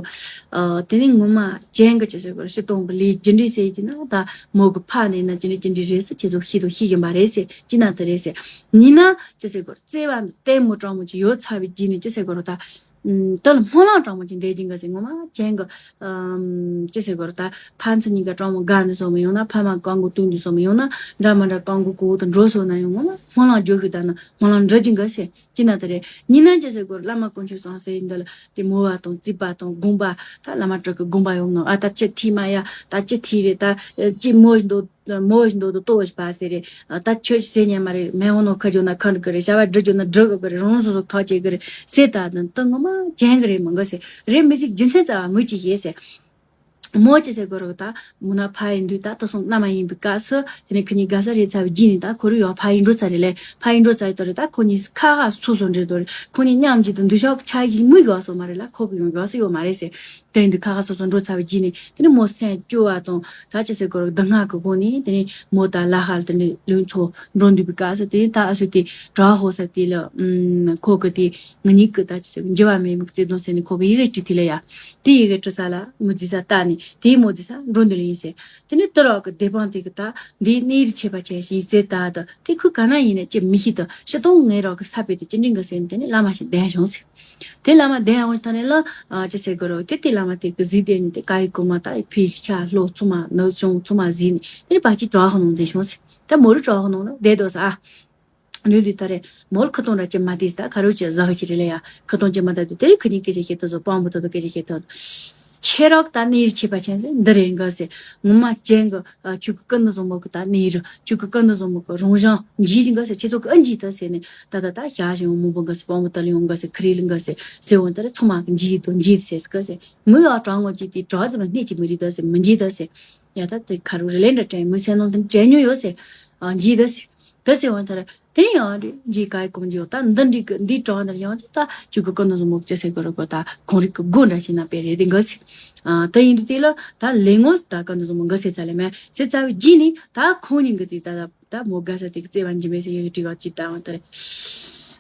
དེ་ནི་ངོ་མ་ཅན་གི་ཅི་ཟེར་གི་ཤི་སྟོང་གི་ལས་ཇི་འདྲ་ཟེར་གྱི་ན་ད་མོ་གི་ཕ་ནས་ན་ཅི་འདྲ་ཅི་འདྲ་རེད་ཟེར་ཁྱེད་ཚོ་ཤི་དང་ཤི་བཞིན་པ་རེད་ཟེར་ཅི་ན་དེ་རེད་ཟེར་ཉིན་ན་ཅི་ཟེར་གི་བརྩེ་བ་ལྟད་མོ་སྤྲང་མོ་ཅིག་ཡོད་ཚར་བའི་རྗེས་ནས་ཅི་ཟེར་གི་རོ་ད། ཨམ། དེ་ལ་སྨོན་ལམ་སྤྲང་མོ་ཅིག་འདེབས་ཀྱིན་ག་ཟེར་ངོ་མ་ཅན་གི། ཨམ། ཅི་ཟེར་གི་རོ་ད། ཕ་ཚུ་གཉིས་ཀ་སྤྲང་མོ་དགའ་ནས་སོང་མི་ཡོང་ན་ཕ་མ་གང་གི་སྟོན་དུ་སོང་མི་ཡོང་ན་འདྲ་མ་འདྲ་གང་གི་གོ་བོ་དུ་འགྲོ་སོང་ན་ཡང་ངོ་མ་སྨོན་ལམ་རྒྱོ་གི་ད་ན་སྨོན་ལམ་འདྲི་ཀྱིན་ག་ཟེར་ཅི་ན་དེ་རེད་ཉིན་ན་ཅི་ཟེར་གི་རོ་བླ་མ་དཀོན་མཆོག་གསུམ་ཟེར་འདི་ལ་དེ་མོ་བ་དང་རྩིས་པ་དང་དགོངས་པ་ད་བླ་མ་དྲག་གི་དགོངས་པ་ཡོང་ནོ་ཨ་ད་ཅི་ཐི་མ་ཡ་ད་ཅི་ཐི་རེད་ད་ཅི་མོ་འདུག་མོ་ཞིག་འདུག་ཏུ་ལྟོ་བ་ཞིག་པ་ཟེར་རེད། ད་ཆོས་ཤིག་ཟེར་ཉན་མ་རེད། མེ་འོ་ནོ་ཁ་བརྗོད་ན་ཁ་འགྲིག་གི་རེད། བྱ་བ་འགྲུབ་རྒྱུ་ན་འགྲུབ་དགོས་གི་རེད། རང་སོ་སོ་ཐག་བཅད་གི་རེད་ཟེར། ད་དུང་ཏུ་ངོ་མ་ཅན་གི་རེད་མི་འགའ་ཟེར་རེད། མི་ཚིག་རྒྱུ་མཚན་རྩ་བ་མུ་ཅི་ཡེ་ཟེར། མོ་ཅི་ཟེར་གི་རེད། ད་མུ་ན་ཕ་ཡིན་དུས་ད་ད་སོང་མནའ་མ་ཡིན་པའི་སྐབས་སུ་དེ་ནས་ཁི་གཉིས་དགའ་ས་རེད་ཚར་བའི་རྗེས་ནས་ད་ཁོ་རུ་ཡོད་ཕ་ཡིན་འགྲོ་ཚར་རེད་ལས། ཕ་ཡིན་འགྲོ་ཚར་ཡོད་དོ་རེད། ད་ཁོ་གཉིས་ཁ་ཁ་སོ་སོ་འདྲེ་དོ་རེད། ཁོ་གཉིས་མཉམ་གཅིག་ཏུ་འདུ་ཤོག་ཆ་ཡིན་མི་ཡོད་སོ་མ་རེད་ལ་ཁོ་གི་ཡོང་ཡོད་སོ་ཡོད་མ་རེད་ཟེར། དེ་ཡིན་དུས་ཁ་ཁ་སོ་སོ་འགྲོ་ཚར་བའི་རྗེས་ནས་དེ་ནས་མོ་སེམས་སྐྱོ་བ་དང་ད་ཅི་ཟེར་དགོས་རེད། སྡུག་བསྔལ་གི་སྒོ་ནས་དེ་ནས་མོ་ད་ལ་ཧ་ལ་དེ་ནས་ལུས་འཚོ་འགྲོ་འདུག་པའི་སྐབས་སུ་དེ་ནས་ད་ཨ་སུ་དེ་གྲོགས་ཧོ་ས་དེ་ལ་ཨུམ་ཁོ་གི་དེ་ང་གཉིས་ཀྱི་ད་ཅི་ཟེར་འགྱུར་བ་མེད་མི་བརྩེ་དུང་ཟེར་ནས་ཁོ་གི་ཡི་གེ་བྲིས་དེ་ལ་ཡ། དེ་ཡི་གེ་བྲིས་ས་ལ་མོ་རྫི་ས་ལྟ་ནས་དེའི་མོ་རྫི་ས་འགྲོ་འདུག་ལ་ཡིན་ཟེར། དེ་ནས་དུ་རོག་གི་སྡེ་འབངས་དེ་གི་ད་འདིའི་གནས་རི་ཆེ་བ་ཆེ་ཞིག་ཟེར་ད་དུ་དེ་ཁུ་ག་ན་ཡིན་ནས་ཅི་མི་ཤེས་དུ་ཤི་སྟོང་ངའི་རོག་གི་ས་པའི་དེ་ཅི་འདྲི་འགའ་ཟེར་ནས་དེ་ནས་བླ་མ་ཞིག་བདེན་བྱུང་ཟེར། དེ་བླ་མ་བདེན་འོང་ཐ་ནས་ལ་ཨ་ཅི་ཟེར་དགོས་རོགས་དེ་དེ་བླ་མ་དེ་གི་གཟིགས་དེ་ནི་དེ་ཀ་ཡི་གོ་མ་ད་ཡི་ཕི་ཤ་ལྷོ་ཚུ་མ་ནུ་ཆུང་ཚུ་མ་གཟིགས་ནས་དེ་ནི་བ་ཅི་གྲོགས་ནང་མཛེས་བྱུང་ཟེར། ད་མོ་རུ་གྲོགས་ནང་ལ་བསྡད་དོ་ཟ་ཨ། ལུས་དུས་ད་རེ་མོ་ལ་ཁུ་ཏོང་ར་ཅི་མ་དེས་ད་ཁ་རུ་ཅི་ཟ་གི་ཅི་རེ་ལ་ཡ་ཁུ་ཏོང་ཅི་མ་ད་དུས་དེ་ཁུ་ཉིན་སྐད་ཆ་བཤད་དོ་ཟོ་པང་བུ་ད་དུ་སྐད་ཆ་བཤད་དོ། ཁྱེད་རོགས་ད་གནས་རི་ཆེ་བ་ཆེན་ཟེར་འདི་རེད་འགའ་ཟེར། ངོ་མ་ཅན་གི་ཨ་ཆུ་གི་ཀུན་ཏུ་བཟང་མོ་གི་ད་གནས་རི་ཆུ་གི་ཀུན་ཏུ་བཟང་མོ་གི་རང་བཞིན་འཇིག་རི་འགའ་ཟེར། ཁྱེད་ཚོ་གི་ཨ་འཇིག་ད་ཟེར་ནས་ད་ད་ད་ཞག་བཞིན་མོ་བོ་འགའ་ཟེར་པང་བུ་ད་ལི་ཡོང་འགའ་ཟེར་ཁི་རི་ལི་འགའ་ཟེར་ཟེར་འོང་ད་རེ་ཚོ་མ་གི་འཇིག་དང་འཇིག་ཟེར་གི་ཟེར། མི་ཡག་གྲང་ངོ་ཅིག་དེ་གྲོགས་ཟེར་བ་སྣེ་ཅིག་མི་རིག་ད་ཟེར་མི་འཇིག་ད་ཟེར། ཡ་ད་དེ་ཁ་རུ་རི་ལེན་འདྲ་དྲན་མི་སེམས་ནང་དུ་དྲན་མྱོང་ཡོད་ཟེར། ཨ་འཇིག་ད་ཟེར། ད་ཟེར་འོང་ད་རེ། དེ་ཡང་རེད་འཇིག་ག་ཡི་གོམ་འཇིག་ད་འདི་འགྲིག་གི་འདི་གྲོགས་འདི་ཡང་ཅི་ད་ཅུ་གི་ཀུན་ཏུ་བཟང་མོ་ཅི་ཟེར་གི་རོ་གོ་ད་ཁོང་རིག་གི་སྒོ་འདྲ་ཞིག་ན་པེ་རེད་དེ་འགའ་ཟེར། ཨ་ད་ཡིན་དུས་དེ་ལ་ད་ལས་ངོ་ད་ཀུན་ཏུ་བཟང་མོ་འགའ་ཟེར་ཚ་ལེ་མེད་ཟེར་ཚ་བའི་རྗེས་ནས་ད་ཁོང་གཉིས་ཀྱི་དེ་ད་ད་མོ་དགའ་ས་དེ་གི་བརྩེ་བ་འཇིགས་མེད་ཟེར་ཡི་གེ་བྲིས་ག་ཅི་ད་འོང་ད་རེ།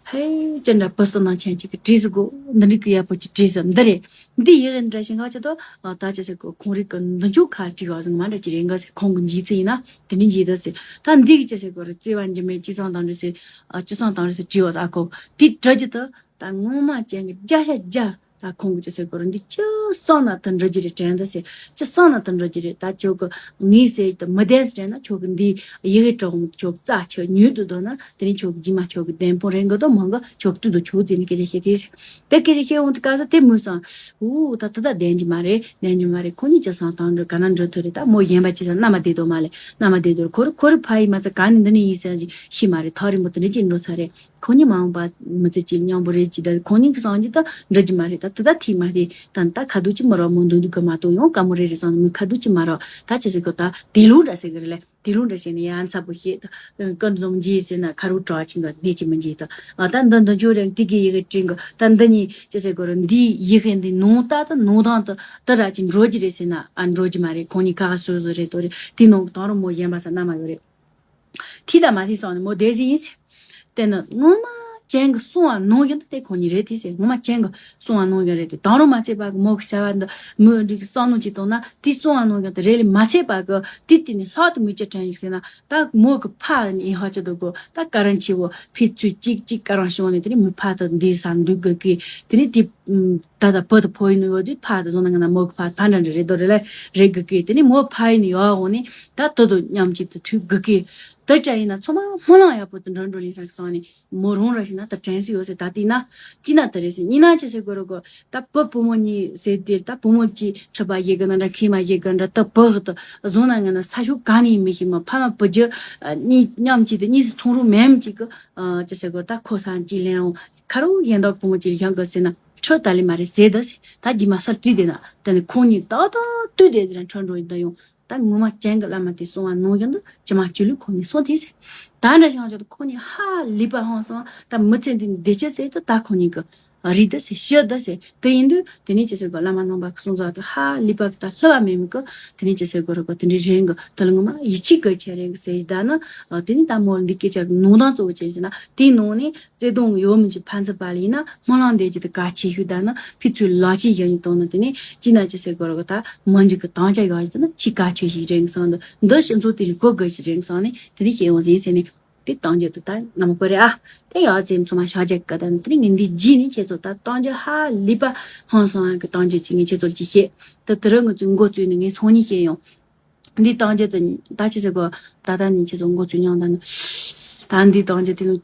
ཧེ་ཅི་འདྲ་བུ་སུ་ནང་ཆེན་ཅིག་གི་བྲིས་སུ་དགོ་འདི་འགྲིག་གི་ཡག་པོ་ཅིག་བྲིས་སུ་འདི་རེད། འདི་ཡི་གེ་འདྲ་ཞིག་འགའ་ཅི་ད་ད་ཅི་ཟེར་གོ་ཁོང་རིག་གི་འདི་ཆུ་ཁ་བྲིས་ག་ཟིན་མ་འདྲ་ཅི་རེད་འགའ་ཟེར་ཁོང་གི་འཇིགས་ཚེ་ཡིན་ན། དེ་འདྲ་འཇིག་ད་ཟེར། ད་འདི་གི་ཅི་ཟེར་དགོས་རེད། བརྩེ་བ་འཇིགས་མེད་ཅི་སང་དང་འདྲ་ཟེར། ཨ་ཅི་སང་དང་འདྲ་ཟེར་བྲིས་བ་ཟེར་ཨ་ཁོ། དེ་འདྲ་ཅི་ད་ད་ངོ་མ་ཅན་གི་བརྒྱ་ཆ་བརྒྱ་ད་ཁོང་གི་ཅི་ཟེར་དགོས་རེད། འདི་ཅི་སང་ན་ད་འདྲ་ཅི་རེད་དྲན་ད་ཟེར། ཅི་སང་ན་ད་འདྲ་ཅི་རེད། ད་ཁྱོད་གི་ངས་ཟེར་ད་མི་བདེན་དྲན་ན་ཁྱོད་གི་འདི་ཡི་གེ་གྲོགས་མོ་ཁྱོད་རྩ་ཁྱོད་ཉུལ་དུ་དོ་ན་དེ་ནི་ཁྱོད་གི་རྗེས་མ་ཁྱོད་གི་བདེན་དཔང་རེད་འགི་དོ་མང་གི་ཁྱོད་གི་དུས་དུ་ཁྱོད་ཟེར་ནི་སྐད་ཆ་བཤད་དེ་ཟེར། དེ་སྐད་ཆ་བཤད་འོང་དུས་སྐབས་སུ་དེ་མོས་སང་། ཨུ་ད་དེ་ད་བདེན་གྱི་མ་རེད། བདེན་གྱི་མ་རེད། ཁོ་གཉིས་ཅི་སང་དང་འགྲོ་ག་ན་འགྲོ་ཐུབ་རེད། ད་མོ་གཞན་པ་ཅི་ས་མནའ་མ་བསྡད་དོ་མ་ལེ། མནའ་མ་བསྡད་དོ་ཁོ་རུ་ཁོ་རུ་ཕ་ཡི་མ་ཚ་ག་ནི་འདི་ནི་ཡིན་ཟེར་ཞིག་ཤི་མ་རེད། ཐག་རིང་པོ་དེ་འདྲ་ཅིག་འགྲོ་ཚར་རེད། ཁོ་གཉིས་མ་འོངས་པ་མི་ཚེ་གཅིག་མཉམ་པོ་རེད་ཅི་ད་ཁོ་གཉིས་ཀྱི་སང་ཅི་ད་འགྲོ་གྱི་མ་རེད། ད་དེ་ད་ཐིག་མ་རེད། ད་ད་ཁ་དུ་ཅི་མ་རོ་མོ་འདུག་འདུག་གི་མ་གཏོགས་ཡང་དཀའ་མོ་རེ་རེ་སང་མི་ཁ་དུ་ཅི་མ་རོ་ད་ཅི་ཟེར་གི་ད་དེ་ལུང་འདྲ་ཟེར་གི་རེད་ལེ། དེ་ལུང་འདྲ་བྱས་ནས་ཡང་མཚར་པོ་བཤད་དང་། ཀུན་འཛོམས་འཇིགས་ཟེར་ན་ཁ་རུ་གྲགས་ཅིང་གི་གནས་ཀྱི་མི་འཇིགས་དང་། ཨ་ད་འདི་འདི་ཆོ་རེད་འདི་གི་ཡི་གེ་དྲིན་གི་ད་འདི་གཉིས་ཅི་ཟེར་དགོས་རེད། འདིའི་ཡི་གེ་འདི་ནང་ད་ད་ནང་དང་དུ་ད་ར་ཅིག་འགྲོ་རྒྱུ་རེད་ཟེར་ན་ཨ་འགྲོ་རྒྱུ་མ་རེད། ཁོང་གཉིས་ཁ་ཁ་སོ་སོ་རེད་དོ་རེད། དེ་ནང་གི་དང་རུ་མོ་གཞན་པ་ས་མནའ་མ་ཡོད་རེད། ཐིག་ད་མ་ཐིག་སོང་ནས་མོ་བསྡད་ཟིན་ཡིན་ཟེར། དེ་ནི་ངོ་མ་ཅན་གི་གསུང་བ་ནང་བཞིན་དུ་དེ་ཁོ་གཉིས་རེད་དེ་ཟེར། ངོ་མ་ཅན་གི་གསུང་བ་ནང་བཞིན་རེད་དེ། དང་རུང་མ་ཚད་པ་གི་མོ་གི་བྱ་བ་འདི་མོས་འགྲིག་གི་བསམ་བློ་ཅིག་བཏང་ན་དེ་གསུང་བ་ནང་བཞིན་དུ་རེད་ལས་མ་ཚད་པ་གི་དེ་དེ་ནི་ལྷག་ཏུ་མི་སྐྱོ་དྲན་ཡིག་ཟེར་ན་ད་མོ་གི་ཕ་ནི་ཧ་ཅི་དུ་གོ་ད་ཀ་རན་ཆེ་བོ་ཕི་ཚུ་གཅིག་གཅིག་ཀ་རང་བྱུང་ནས་དེ་ནི་མི་ཕ་དུ་འདི་ས་འདུག་གི་གི་དེ་ནི་དེ་ད་ད་བུ་དུ་ཕོ་ཡིན་ནོ་ཡོད་དུས་ཕ་དུ་བཟུང་ན་ང་ན་མོ་གི་ཕ་ཕ་འདྲ་འདྲ་རེད་དོ་རེད་ལས་རེད་གི་གི་དེ་ནི་མོ་ཕ་ཡིན་ནི་ཡོད་འོང་ནི་ད་དུ་དུ་མཉམ་གཅིག་ཏུ་ཐུག་གི་གི་དུ་ཅག་ཡིན་ན་ཚོ་མ་སྨོན་ལམ་ཡག་པོ་དུ་འགྲོ་འགྲོ་ལིན་ས་གི་སོང་ནི། མོ་རང་ར་ཞིག་ན་ད་དྲན་སྲིད་ཡོད་ཟེར། ད་དེ་ན་ཅི་ན་ད་རེད་ཟེར་གཉིས་ན་ཅི་ཟེར་དགོས་རོ་གོ་ད་བུ་བུ་མོ་གཉིས་ཟེར་དེ་ད་བུ་མོ་ཅི་ཁྲི་པ་ཡི་ག་ན་འདྲ་ཁེ་མ་ཡི་ག་འདྲ་ད་བུ་གི་ད་བཟུང་ན་ང་ན་ས་ཤུགས་ག་ནས་མི་ཤེས་མ་ཕ་མ་བུ་རྒྱུ་གཉིས་མཉམ་གཅིག་ཏུ་གཉིས་སུ་ཚོང་རུ་མེམ་གཅིག་གི་ཅི་ཟེར་དགོས་ད་ཁོ་སང་ཅི་ལེན་འོང་ཁ་རུ་ཡན་དག་བུ་མོ་ཅི་ལ་ཡང་གི་ཟེར་ན་ཁྲོད་ད་ལི་མ་རེད་ཟེར་ད་ཟེར། ད་རྗེས་མ་སར་བྲིས་དེ་ན་དེ་ནི་ཁོང་གཉིས་ཏག་ཏག་དུས་དེ་ཟེར་ན་ཁྲོད་འགྲོ་ཡིན་ད་ཡོང་། ད་ངོ་མ་ཅན་གི་བླ་མ་དེ་གསུང་བ་ནང་བཞིན་དུ་ཇི་མ་ཇུ་ལུ་ཁོ་ནས་གསུང་དེ་ཟེར། ད་འདྲ་བྱུང་ཅིག་ཁོང་གཉིས་ཧ་ལས་པ་ཧང་སང་། ད་མི་ཚེ་འདི་འདི་ཅི་ཟེར་ད། ད་ཁོང་གཉིས་ཀྱི་རིགས་འདི་ཟེར། ཤི་འདི་ཟེར། དེ་ཡིན་དུས་དེ་ནས་ཅི་ཟེར་གོ། བླ་མ་རྣམ་པ་གི་གསུང་ཚུལ་དུ་ཧ་ལས་པ་གི་ད་ལྷུ་བ་མེད་མི་གི་དེ་ནས་ཅི་ཟེར་གོ་ར་གོ། དེ་འདྲའི་རིང་གི་དེ་ལ་ངོ་མ་ཡིད་ཆེས་གི་ཆེ་རིང་གི་ཟེར། ད་ནི་དེ་ནས་ད་མོ་འདི་སྐད་ཆ་གི་ནང་དོན་གཙོ་བོ་ཅི་ཟེར་ན། དེའི་ནང་ནས་བརྩེ་དུང་ཡོད་མིན་གྱི་ཕན་ཚུན་བར་ལ་ཡིན་ན་སྨོན་ལམ་འདེབས་རྒྱུ་དེ་གལ་ཆེ་ཤོས། ད་ནི་ཕན་ཚུན་ལག་གཅིག་བཞག་ནས་བཏང་ན། དེ་ནས་ཅི་ན་ཅི་ཟེར་གོ་ར་གོ། ད་མི་འཇིག་གི་དམ་བཅའ་ཡོད་རྒྱུ་དེ་ནི་ཆེས་གལ་ཆེ་ཞིག་རེད་བསམ་འདུག་འདི་སྤྱི་ཚོགས་དེ་རིགས་གོ་དགོས་ཞིག་རེད་བསམ་ནས་དེ་ནས་བཤད་ཡོང་ཟིན་ཟེར་ནས། དེ་གཏམ་རྒྱུད་དེ་ད་ནམ་གོ་རེད་ཨ། དེ་ཡག་ཙེ་ཚང་མ་ཤག་ཅེག་ག་ད་ནི་དེ་ནས་ངས་འདི་རྗེས་ནས་ཁྱེད་ཚོ་ད་གཏམ་རྒྱུད་ཧ་ལས་པ་ཧང་སང་གི་གཏམ་རྒྱུད་ཅིག་ངས་ཁྱེད་ཚོ་ལ་ཅིག་བཤད། ད་དེ་རིང་ང་ཚོའི་འགོ་བཙུགས་ནས་ངས་སང་ཉིན་བཤད་ཡོང་། འདི་གཏམ་རྒྱུད་དེ་ད་ཅི་ཟེར་གོ། ད་ལྟ་ནས་ཁྱེད་ཚོ་འགོ་བཙུགས་མྱོང་ད་ནི། ད་འདི་གཏམ་རྒྱུད་དེ་ནི་